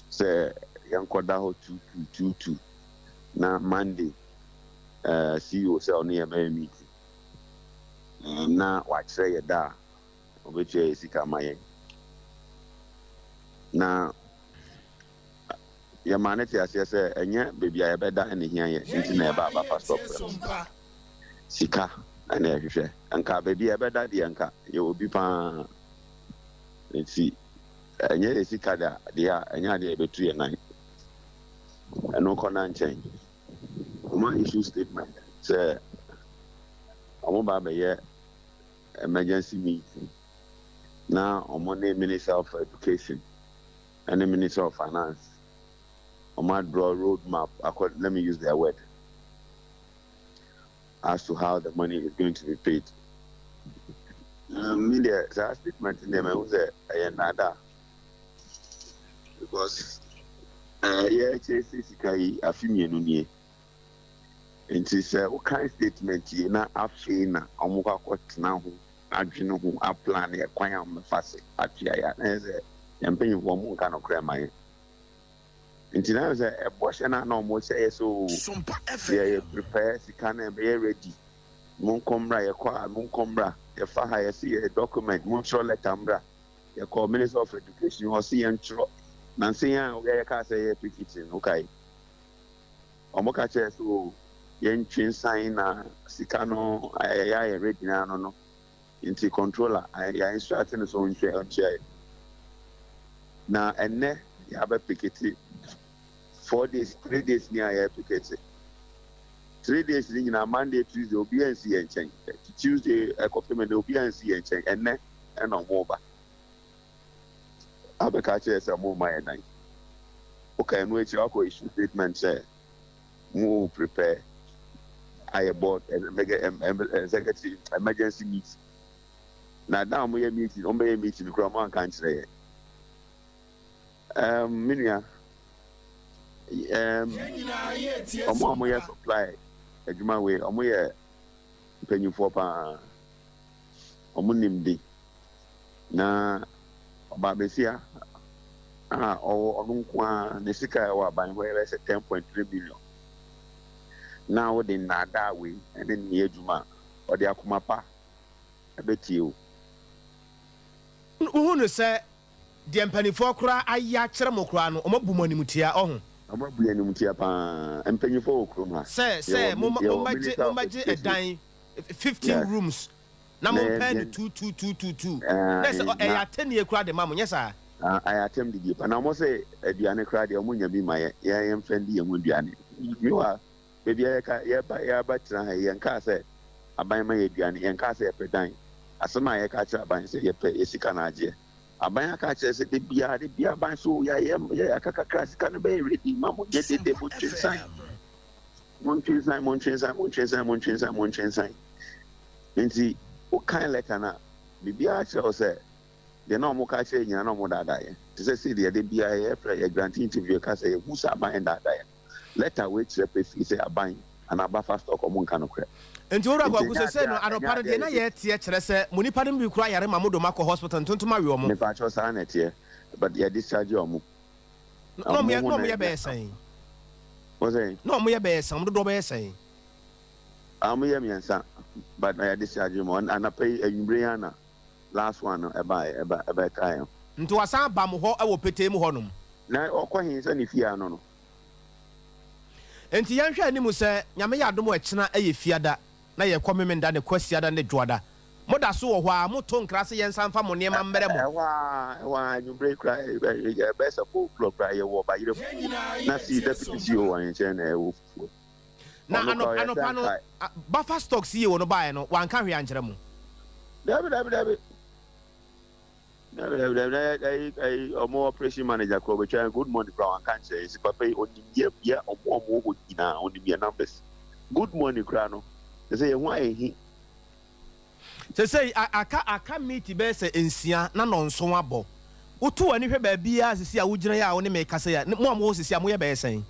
sɛ yɛnkɔda hɔ two two two two, na Monday CEO sɛ ɔno yɛ bɛyɛ meeting na wakyerɛ yɛ da a ɔbɛtua yɛ sika ma yɛn. Na Yɛmaa no tee aseɛ sɛ ɛnyɛ baabi a yɛbɛda na ɛhia yɛn nti na yɛbaa Buffer Stock Prep. Sika na yɛhwehwɛ. Nka baabi a yɛbɛda deɛ nka yɛwɔ bi pa ara. Nti ɛnyɛ yɛn sika da deɛ a, ɛnyɛ adeɛ a yɛbɛtu yɛn nan. Ɛno kɔ na nkyɛn. Wɔn issue statement sɛ wɔn ba abɛyɛ emergency meeting na wɔn ne Minister of Education ɛne Minister of Finance wɔn adraw road map, let me use their word, as to how the money is going to be paid. Me deɛ, saa statement deɛ, mɛhu sɛ ɛyɛ nnaadaa because yɛkyɛ sɛ sika yi afe 2 nie, nti sɛ wokan statement yi na afei na ɔmo kɔ akɔtena ho adwene ho aplan ɛkwan a ɔmo se atua yɛ na yɛ sɛ yɛn mpanyinfoɔ ɔmo nka nokorɛ ma yɛn. Nti na yɛ sɛ ɛbɔ hyɛ na ɔmo hyɛ yɛ so yɛ yɛ prepare sika na ɛbɛyɛ ready, mo nkɔ mmra. Yɛkɔ a, mo nkɔ mmra. Yɛfa ha, yɛsi yɛ document, mo ntwerɛ letter mmra. Yɛkɔ Minister of Education hɔ, si yɛn ntwerɛ nansi yɛn a yɛyɛ kaa sɛ yɛ picketing okay. Ɔmo ka kyerɛ so yɛntwe nsan na sika no ɛyɛ ayɛ ready na no nti controller yɛ instruct no so ntwe ɔntua yɛ. Na ɛnɛ yɛabɛ picket 4 days, 3 days ni a yɛ picket 3 days ni nyinaa, Monday, Tuesday, obiara nsi yɛn nkyɛn. Tuesday ɛkɔpem ɛnɛ, obiara nsi yɛn nkyɛn. Ɛnɛ ɛna ɔmo ba abɛka kyerɛ sɛ ɔmo ma yɛ dan. Woka ɛno akyi, wakɔ issue statement sɛ mo prepare ayɛ board executive emergency meeting, na dan a wɔyɛ meeting, wɔn bɛyɛ meeting koraa, wɔn anka nkyerɛ yɛ. Me nua, ɔmo a wɔyɛ supply adwuma wei, ɔmo yɛ mpanyinfoɔ paa, ɔmo nim de na ɔbaa besia a ɔwɔ ɔno nko ara ne sika a ɛwɔ aban hɔ yɛ bɛyɛ sɛ 10.3 million, na wode nnaadaa wei ɛne ne yɛ adwuma a ɔde akoma pa ɛbɛtie o. Wohu no sɛ deɛ mpanimfoɔ koraa ayɛ akyerɛ mo koraa no, ɔmo abu mo animtia ɔho. Ɔmo abu yɛn animtia paa, mpanyinfoɔ wɔ kurom ha. Sɛ mommɛgye ɛdan 15 rooms na mompɛ no two two two two two na sɛ ɛyɛ atɛnie koraa de ma mo nyɛ saa. Ɛyɛ atɛm didie pa na ɔmo sɛ aduane koraa deɛ, ɔmo nya bi ma yɛ yɛn yɛn di yɛn ho aduane. Meanwhile, beebi a yɛka yɛba yɛaba tena ha yi, yɛn kaa sɛ aban ma yɛ aduane, yɛn kaa sɛ yɛpɛ dan. Asɛm a yɛka kyerɛ aban sɛ yɛpɛ yɛ sika na agyeɛ. Aban aka kyerɛ sɛ de biara de biara aban so yɛayɛ yɛ aka kakra, sika no bɛyɛ ready ma mo nyɛ dede. Mo ntwe nsan, mo ntwe nsan, mo ntwe nsan, mo ntwe nsan, mo ntwe nsan, mo ntwe nsan. Nti wokan letter na biribiara kyerɛ wo sɛ deɛ na ɔmo ka kyerɛ nyinaa na ɔmo daadaa yɛ te sɛ sɛ deɛ de biara yɛfrɛ yɛ grant interview ka sɛ yɛhu sɛ aban daadaa yɛ. Letter wei kyerɛ pefee sɛ aban anaa Buffer Stock, ɔmo nka nokorɛ. Nti wowura Kwaku, sɛ sɛ no anɔpa no deɛ na yɛteɛ kyerɛ sɛ mo nipa no bi kora yare ma mo dom akɔ hospital ntontom awe ɔmo. Mepa kyɛw, saa na ɛteɛ, but yɛ discharge ɔmo. Na ɔmo yɛ bɛyɛ sɛn? Wɔsɛn? Na ɔmo yɛ bɛyɛ sɛn? Ɔmo dodoɔ bɛyɛ sɛn? Ɔmo yɛ mmiɛnsa, but na yɛ discharge mo anapa yi, anwummere yi ana last one no ɛba ɛba ɛbɛka yɛn. Nti wasan aba mo hɔ ɛwɔ petee mu hɔnom? Na ɔkɔ hin sɛ ne fie ano no. Nti yɛnhwɛ anim sɛ Nyame yɛ adom, ɛkyena ɛyɛ Fiada na yɛkɔ Memenda ne Kwasiada ne Dwoada, moda so wɔ hɔ a moto nkra sɛ yɛnsa mfa mo nneɛma mmerɛ mo? Ɛhɔ a ɛhɔ a anwummere kora ɛbɛyɛ sɛ 4 o'clock kora yɛwɔ bayerɛ fufuo na si deputy CEO wɔ yɛn nkyɛn na ɛwɔ fufuo. Na anɔpa no Buffer Stock CEO no baeɛ no, wanka hwee ankyerɛ mo? Dabi, dabi, dabi, dabi, dabi, dabi. Na ɛyi ɛyi ɔmo operation manager kora ɔbɛtwa good morning kora, wanka nkyerɛ yɛn si papa yi onim yɛ yɛ ɔmo wɔ hɔ nyinaa, onim yɛ numbers. Good morning kora no sɛ yɛn ho ayɛ hi. Sɛsɛi aka meet bɛyɛ sɛ 6 na 7 abɔ. Woto w'ani hwɛ baabiaa sisi a wogyina yɛ a wo ne me kasa yi a, mo a mowɔ sisi a moyɛ bɛyɛ sɛn?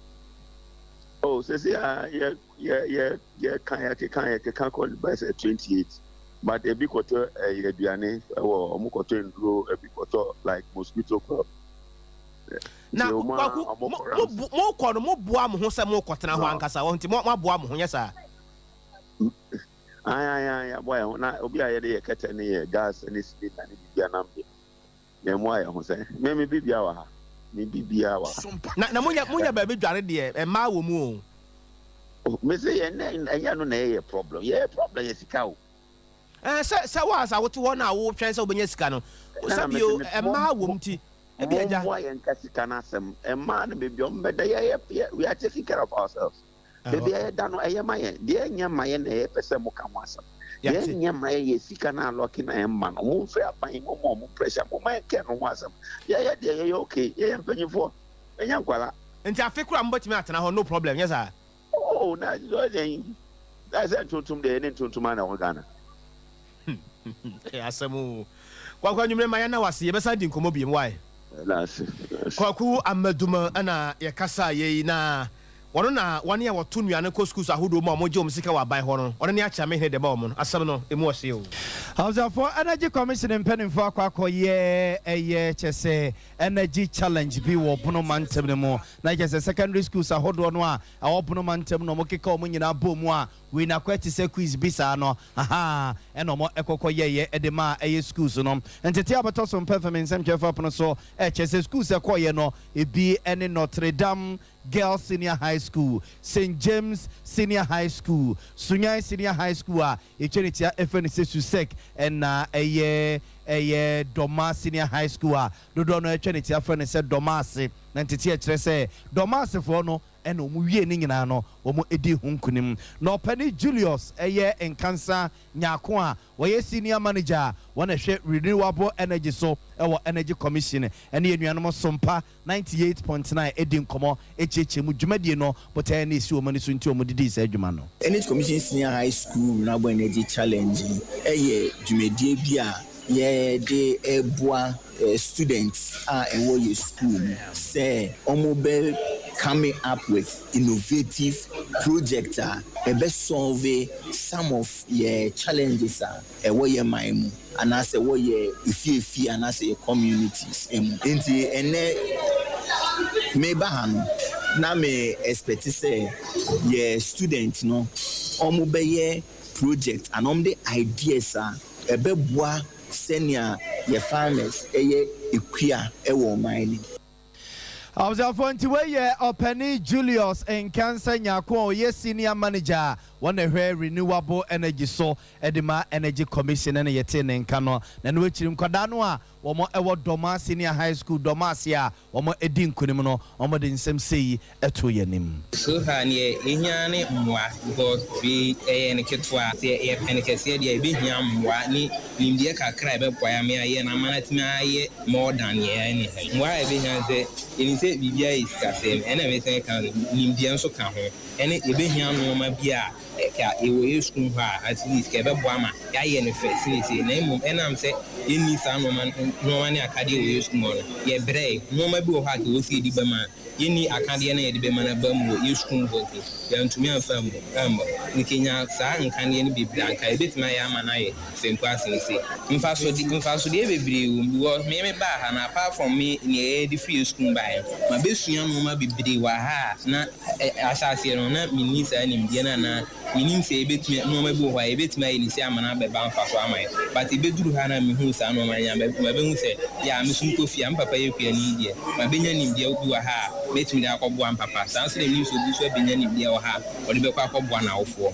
Oh, sɛsi a yɛ yɛ yɛ yɛ ka yɛ keka yɛ keka kɔ bɛyɛ sɛ 28, but ebi kɔtɔ ɛyɛ aduane ɛwɔ, ɔmo kɔtɔ nduro, ebi kɔtɔ like mosquito coil. Na Kwaku, mokɔ no, moboa mo ho sɛ mokɔtena hɔ ankasa wɔ, nti moaboa mo ho nyɛ saa? Ayi ayi ayi, aboa yɛn ho na obi a yɛde yɛ kɛtɛ ne yɛ gas ne cylinder ne biribi anam deɛ, yɛn mo ayɛ ho sɛ mmɛmi biribi wɔ ha. Me biribiara wɔ ha. Na na monya monya baabi dware deɛ, mmaa wɔ mu o. Oh, me se yɛn nɛ ɛnyɛ no na ɛyɛ problem. Yɛ problem yɛ sika o. Ɛɛ sɛ sɛ wo ansa wote hɔ na wotwɛn sɛ wobɛnya sika no, Na sɛ me se bio me mmaa wɔ mu nti, ebi agya. Mommoa yɛn nka sika no asɛm. Mmaa no baabi a wɔbɛda yɛ yɛ yɛ we are taking care of ourselves. Ah, Baabi okay. a yɛda no ɛyɛ ma yɛn. Deɛ ɛnyɛ ma yɛn na yɛpɛ sɛ moka ho asɛm. Deɛ Yɛate. ɛnyɛ ma yɛn yɛ sika no alɔke na ɛmma no. Momfrɛ aban, momma wɔn pressure, momma yɛnka ɛno ho asɛm. Yɛyɛ deɛ yɛyɛ okay. Yɛyɛ mpanyinfoɔ, yɛnyɛ nkwadaa. Nti afe koraa mobɛtumi atena hɔ no problem, nyɛ saa? Oh, na ɔyɛ na sɛ ntontom deɛ yɛne ntontom ara na ɛwɔ Ghana. Ɛyɛ asɛm o. Kwaku anwummere ma yɛnna wo ase, yɛbɛsan di nkɔmmɔ biom, why? Yɛda ase, yɛda ase. Kwaku Amaduma na yɛkasaeɛ yi, na wɔno na wɔne a wɔto nnuane kɔ schools ahodoɔ mu a wɔgye wɔn sika wɔ aban hɔ no, ɔno ne Akyeamehene de ma wɔn no, asɛm no, ɛmu ɔhye o. Abusuafoɔ, Energy Commission mpanimfoɔ akɔ akɔyɛ ɛyɛ kyɛsɛ Energy Challenge bi wɔ Bono mantam no mu, na kyɛsɛ secondary schools ahodoɔ no a ɛwɔ Bono mantam no wɔkeka wɔn nyinaa bɔɔ mu a wei no akɔyɛ te sɛ quiz bi saa no, ahaa, ɛna wɔn ɛkɔkɔ yɛeɛ de maa ɛyɛ schools no. Ntetee a bɛtɔ so mpɛn fam nsɛmtwerɛfoɔ apono so ɛkyerɛ sɛ schools ɛkɔeɛ no ebi ne Notre Dame Girls Senior High School, Saint James Senior High School, Sunyani Senior High School a yɛtwa ne tia ɛfrɛ no sɛ SUSEC ɛna ɛyɛ ɛyɛ Dɔma Senior High School a dodoɔ no ɛtwa ne tia frɛ no sɛ Dɔma Ase. Na ntetee ɛkyerɛ sɛ Dɔma Asefoɔ no ɛna wɔn wiee ne nyinaa no wɔn dii ho nkunim. Na ɔpanin Julius yɛ Nkansa Nyarko a ɔyɛ Senior Manager a wɔn na ɛhwɛ Renewable Energy so wɔ Energy Commission ɛne yɛn nuanom Sompa 98.9 di nkɔmmɔ kyeakyea mu dwumadie no botaeɛ ne ɛsi wɔn ani so nti wɔn de dii saa dwuma no. Energy Commission Senior High School Renewable Energy Challenge yi yɛ dwumadie bi a yɛde reboa students a ɛwɔ yɛ school mu sɛ wɔn bɛ coming up with innovative project a ɛbɛ solve some of yɛ challenges a ɛwɔ yɛ man mu anaasɛ ɛwɔ yɛ efiefie anaasɛ yɛ communities mu. Nti ɛnɛ meba ha no na me expect sɛ yɛ student no wɔn bɛyɛ project anaa wɔn de ideas a ɛbɛboa sɛnea yɛ farmers yɛ ekua wɔ ɔman no mu. Abusuafoɔ nti wei yɛ Ɔpanin Julius Nkansah Nyarko a ɔyɛ Senior Manager a wɔn na ɛhwɛ Renewable Energy so de ma Energy Commission na yɛtee ne nka no. Na ɛno akyiri nkwadaa no a wɔn wɔ Dormaa Senior High School, Dormaa ase a Wɔadi nkonim no, wɔde nsɛm sei too yɛn anim. So far neɛ yɛhia ara ne mmoa because wei yɛyɛ no ketewa, sɛ yɛpɛ no kɛseɛ deɛ a yɛbɛhia mmoa ne nimdeɛ kakra a ɛbɛboa yɛn ama yɛayɛ no ama no atumi ayɛ more than neɛ yɛayɛ no ha yi. Mmoa a yɛbɛhia ne sɛ, yɛnim sɛ biribiara yɛ sikasɛm ɛna mesan ka no nimdeɛ nso ka ho ɛne yɛbɛhia nnoɔma bi a Ka yɛwɔ yɛn sukuu mu hɔ a, at least ka ɛbɛboa ma yɛayɛ no fɛ sene sei. Na mmom ɛnam sɛ yɛnni saa nnoɔma nnoɔma ne akadeɛ wɔ yɛn sukuu mu hɔ no, yɛbrɛe. Nnoɔma bi wɔ hɔ a ka ɛwɔ sɛ yɛde ba mu a, yɛnni akadeɛ no a yɛde bɛma no aba mu wɔ yɛn sukuu mu hɔ nti, yɛantumi amfa ammu amma. Nka yɛnya saa nkaneɛ no bebree a, nka yɛbɛtumi ayɛ ama no ayɛ fɛ mpo asene sei. Mfasode mfasodeɛ bebree wɔ mu because me mebaa ha no, apart from me deɛ yɛde firi yɛn sukuu mu baeɛ no, mabɛsua nnoɔma bebree wɔ ha a na Ahyɛaseɛ no, na menni saa nimdeɛ no anaa mennim sɛ yɛbɛtumi, nnoɔma bi wɔ hɔ a yɛbɛtumi ayɛ no sei ama no abɛba mfasoɔ ama yɛn. But ɛbɛduru ha na mehuu saa nnoɔma no nyinaa, mabɛhu sɛ, yeah, me nso mekɔ fie a, me papa yɛ kuani deɛ, mabɛnya nimdeɛ bi wɔ ha a mɛtumi de akɔboa me papa. Saa nso na menim sɛ obi nso abɛnya nimdeɛ wɔ ha a ɔde bɛkɔ akɔboa n'awofoɔ.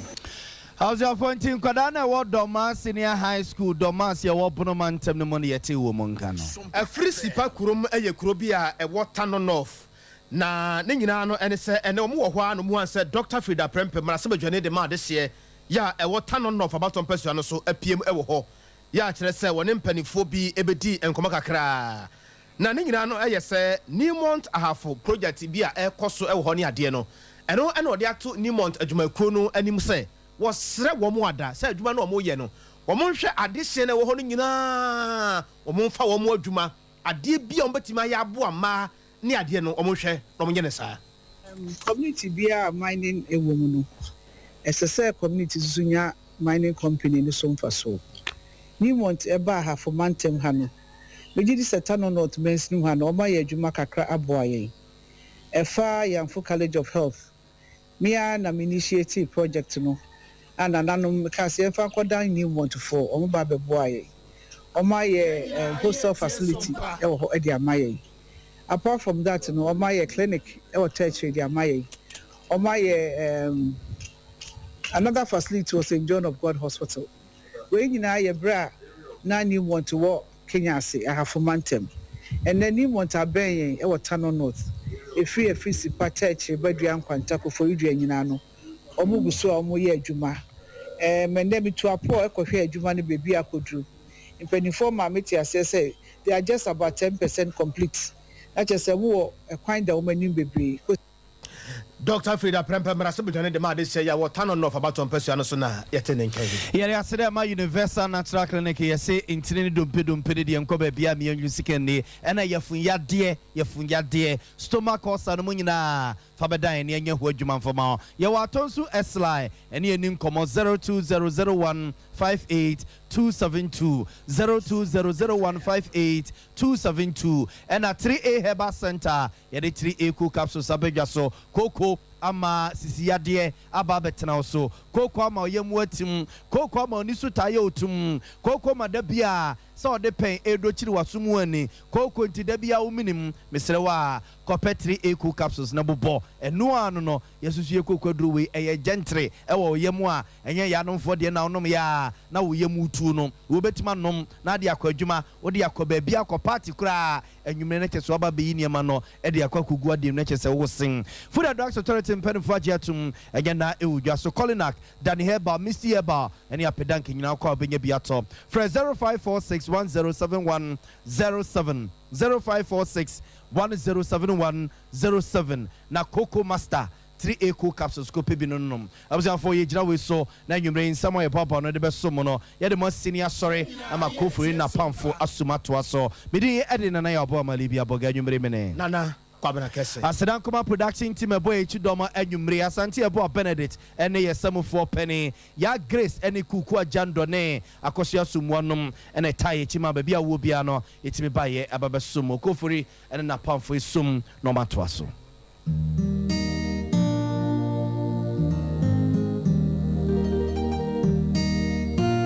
Abusuafoɔ nti nkwadaa no a ɛwɔ Dormaa Senior High School, Dormaa ase a ɛwɔ Bono mantam no mu no yɛtee wɔn nka no. Afiri Sipa kurom yɛ kuro bi a ɛwɔ Tano North Na ne nyinaa no ɛne sɛ ɛnɛ wɔn wɔ hɔ ara na wɔn hu sɛ Dɔkta Frida Prempeh mmarahyɛbadwani de ma adehyeɛ yɛ a ɛwɔ Tano North abatoɔ mpasua no so apiem wɔ hɔ yɛ a kyerɛ sɛ wɔne mpaninfoɔ bi bɛdii nkɔmmɔ kakra. Na ne nyinaa no yɛ sɛ Newmont Ahafo project bi a ɛrekɔ so wɔ hɔ ne adeɛ no ɛno na wɔde ato Newmont adwumakuo no anim sɛ wɔsrɛ wɔn ada sɛ adwuma no a wɔreyɛ no wɔn nhwɛ adehyeɛ no a ɛwɔ hɔ no nyinaa wɔn mfa wɔn adwuma adeɛ bi a wɔbɛtumi ayɛ aboa mmaa ne adeɛ no wɔn nhwɛ na wɔn nyɛ no saa. Community biara a mining wɔ mu no, ɛsɛ sɛ community nso nya mining company no so mfasoɔ. Newmont baa Ahafo mantam ha no, megye di sɛ Tano North mansini mu ha no wɔayɛ adwuma kakra aboa yɛn. Ɛfa Yamfo College of Health, me ara na me initiatee project no a nananom kaa sɛ yɛmfa nkɔdan Newmont foɔ, wɔn ba bɛboaa yɛn. Wɔayɛ hostel facility wɔ hɔ de ama yɛn. Apart from that no, wɔayɛ clinic wɔ Tertiary de ama yɛn. Wɔayɛ um, another facility wɔ St. John of God Hospital. Wei nyinaa yɛ berɛ a na Newmont wɔ Kenya ase, Ahafo mantam. Ɛnnɛ Newmont abɛn yɛn wɔ Tano North. Ɛfiri Afiri-Sipa, Tertiary, Badua, Nkwanta, Koforidua nyinaa no, wɔgu so a wɔyɛ adwuma. Ɛɛm, ɛnnɛ metu apɔw kɔhwɛɛ adwuma no baabi a akɔduru. Mpanimfoɔ maa mete aseɛ sɛ they are just about 10% complete, na kyerɛ sɛ wɔwɔ kwan da wɔn anim bebree. Kɔsi. Dɔkta Frida Prempeh mmarahyɛbadwani de ma adesua yi a wɔ Tano North abatoɔ mpasua no so na yɛte ne nka yi. Yɛde aseda ma Universal Natural Clinic, yɛse ntini ne dompe dompe no deɛ nkɔ baabiara mmea nwu sika nni, ɛna yafun yadeɛ, yafun yadeɛ, stomach ulcer no mu nyinaa fa bɛdan yɛn na yɛnyɛ ho adwuma mfa ma wo. Yɛwɔ Atonsu Esly ɛne yɛn ni nkɔmmɔ 02001 58272, 02001 58272, ɛna 3A Herbal Centre yɛde 3A Cool Capsules abɛdwa so, kooko ama sisi yadeɛ aba abɛtena wo so, kooko ama wo yam atim, kooko ama w'ani so taa yɛ wo tumm, kooko ma da biara sɛ ɔde pɛn redokyiri w'aso mu ani, kooko nti da biara wo menim, mesrɛ wo a kɔpɛ 3A Cool Capsules na bobɔ ɛno ara no no, yɛsusu yɛ kooko aduro wei ɛyɛ gentry ɛwɔ wo yam a ɛnyɛ yanomfoɔ deɛ na wonom yɛ a na wo yam retuo no, wobɛtumi anom na ade akɔ adwuma, wode akɔ baabi akɔ party koraa anwummere na kyerɛ sɛ woaba abɛyi nneɛma no de akɔ akɔgu adeɛ mu na kyerɛ sɛ wosen. Food and Drugs Authority mpanimfoɔ agye atom ɛnyɛ na ɛwɔ dwa so. Colinak, Dani Herbal, Misty Herbal ne Apedank nyinaa wokɔ a wobɛnya bi atɔ. Frɛ 0546 107107, 0546 107107 na Coco Master 3A Cool Capsules kɔpɛ bi no nom. Abusuafoɔ, yɛgyina wei so na anwummerɛ yi nsɛm a yɛboaboa ano de bɛsom mo no, yɛde mo asi ne asɔre ama Kofori ne n'apamfo asom atoa so. Me din de Nana Yaw Boamah Libya Bɔga anwummerɛ yi me ne. Nana Kwabena Kɛse. Aseda Nkomah Production Team ɛbɔ yɛn akyi dɔm anwummerɛ yi, Asante Yeboah Benedict ne yɛn samufoɔ panin, Yaa Grace ne Kuku Agyandɔ ne Akosua Somuah nom na ɛtaa yɛn akyi ma baabi a wowɔ biara no yɛtumi baeɛ aba bɛsom mo. Kofori ne n'apamfo yi som na wɔatoa so.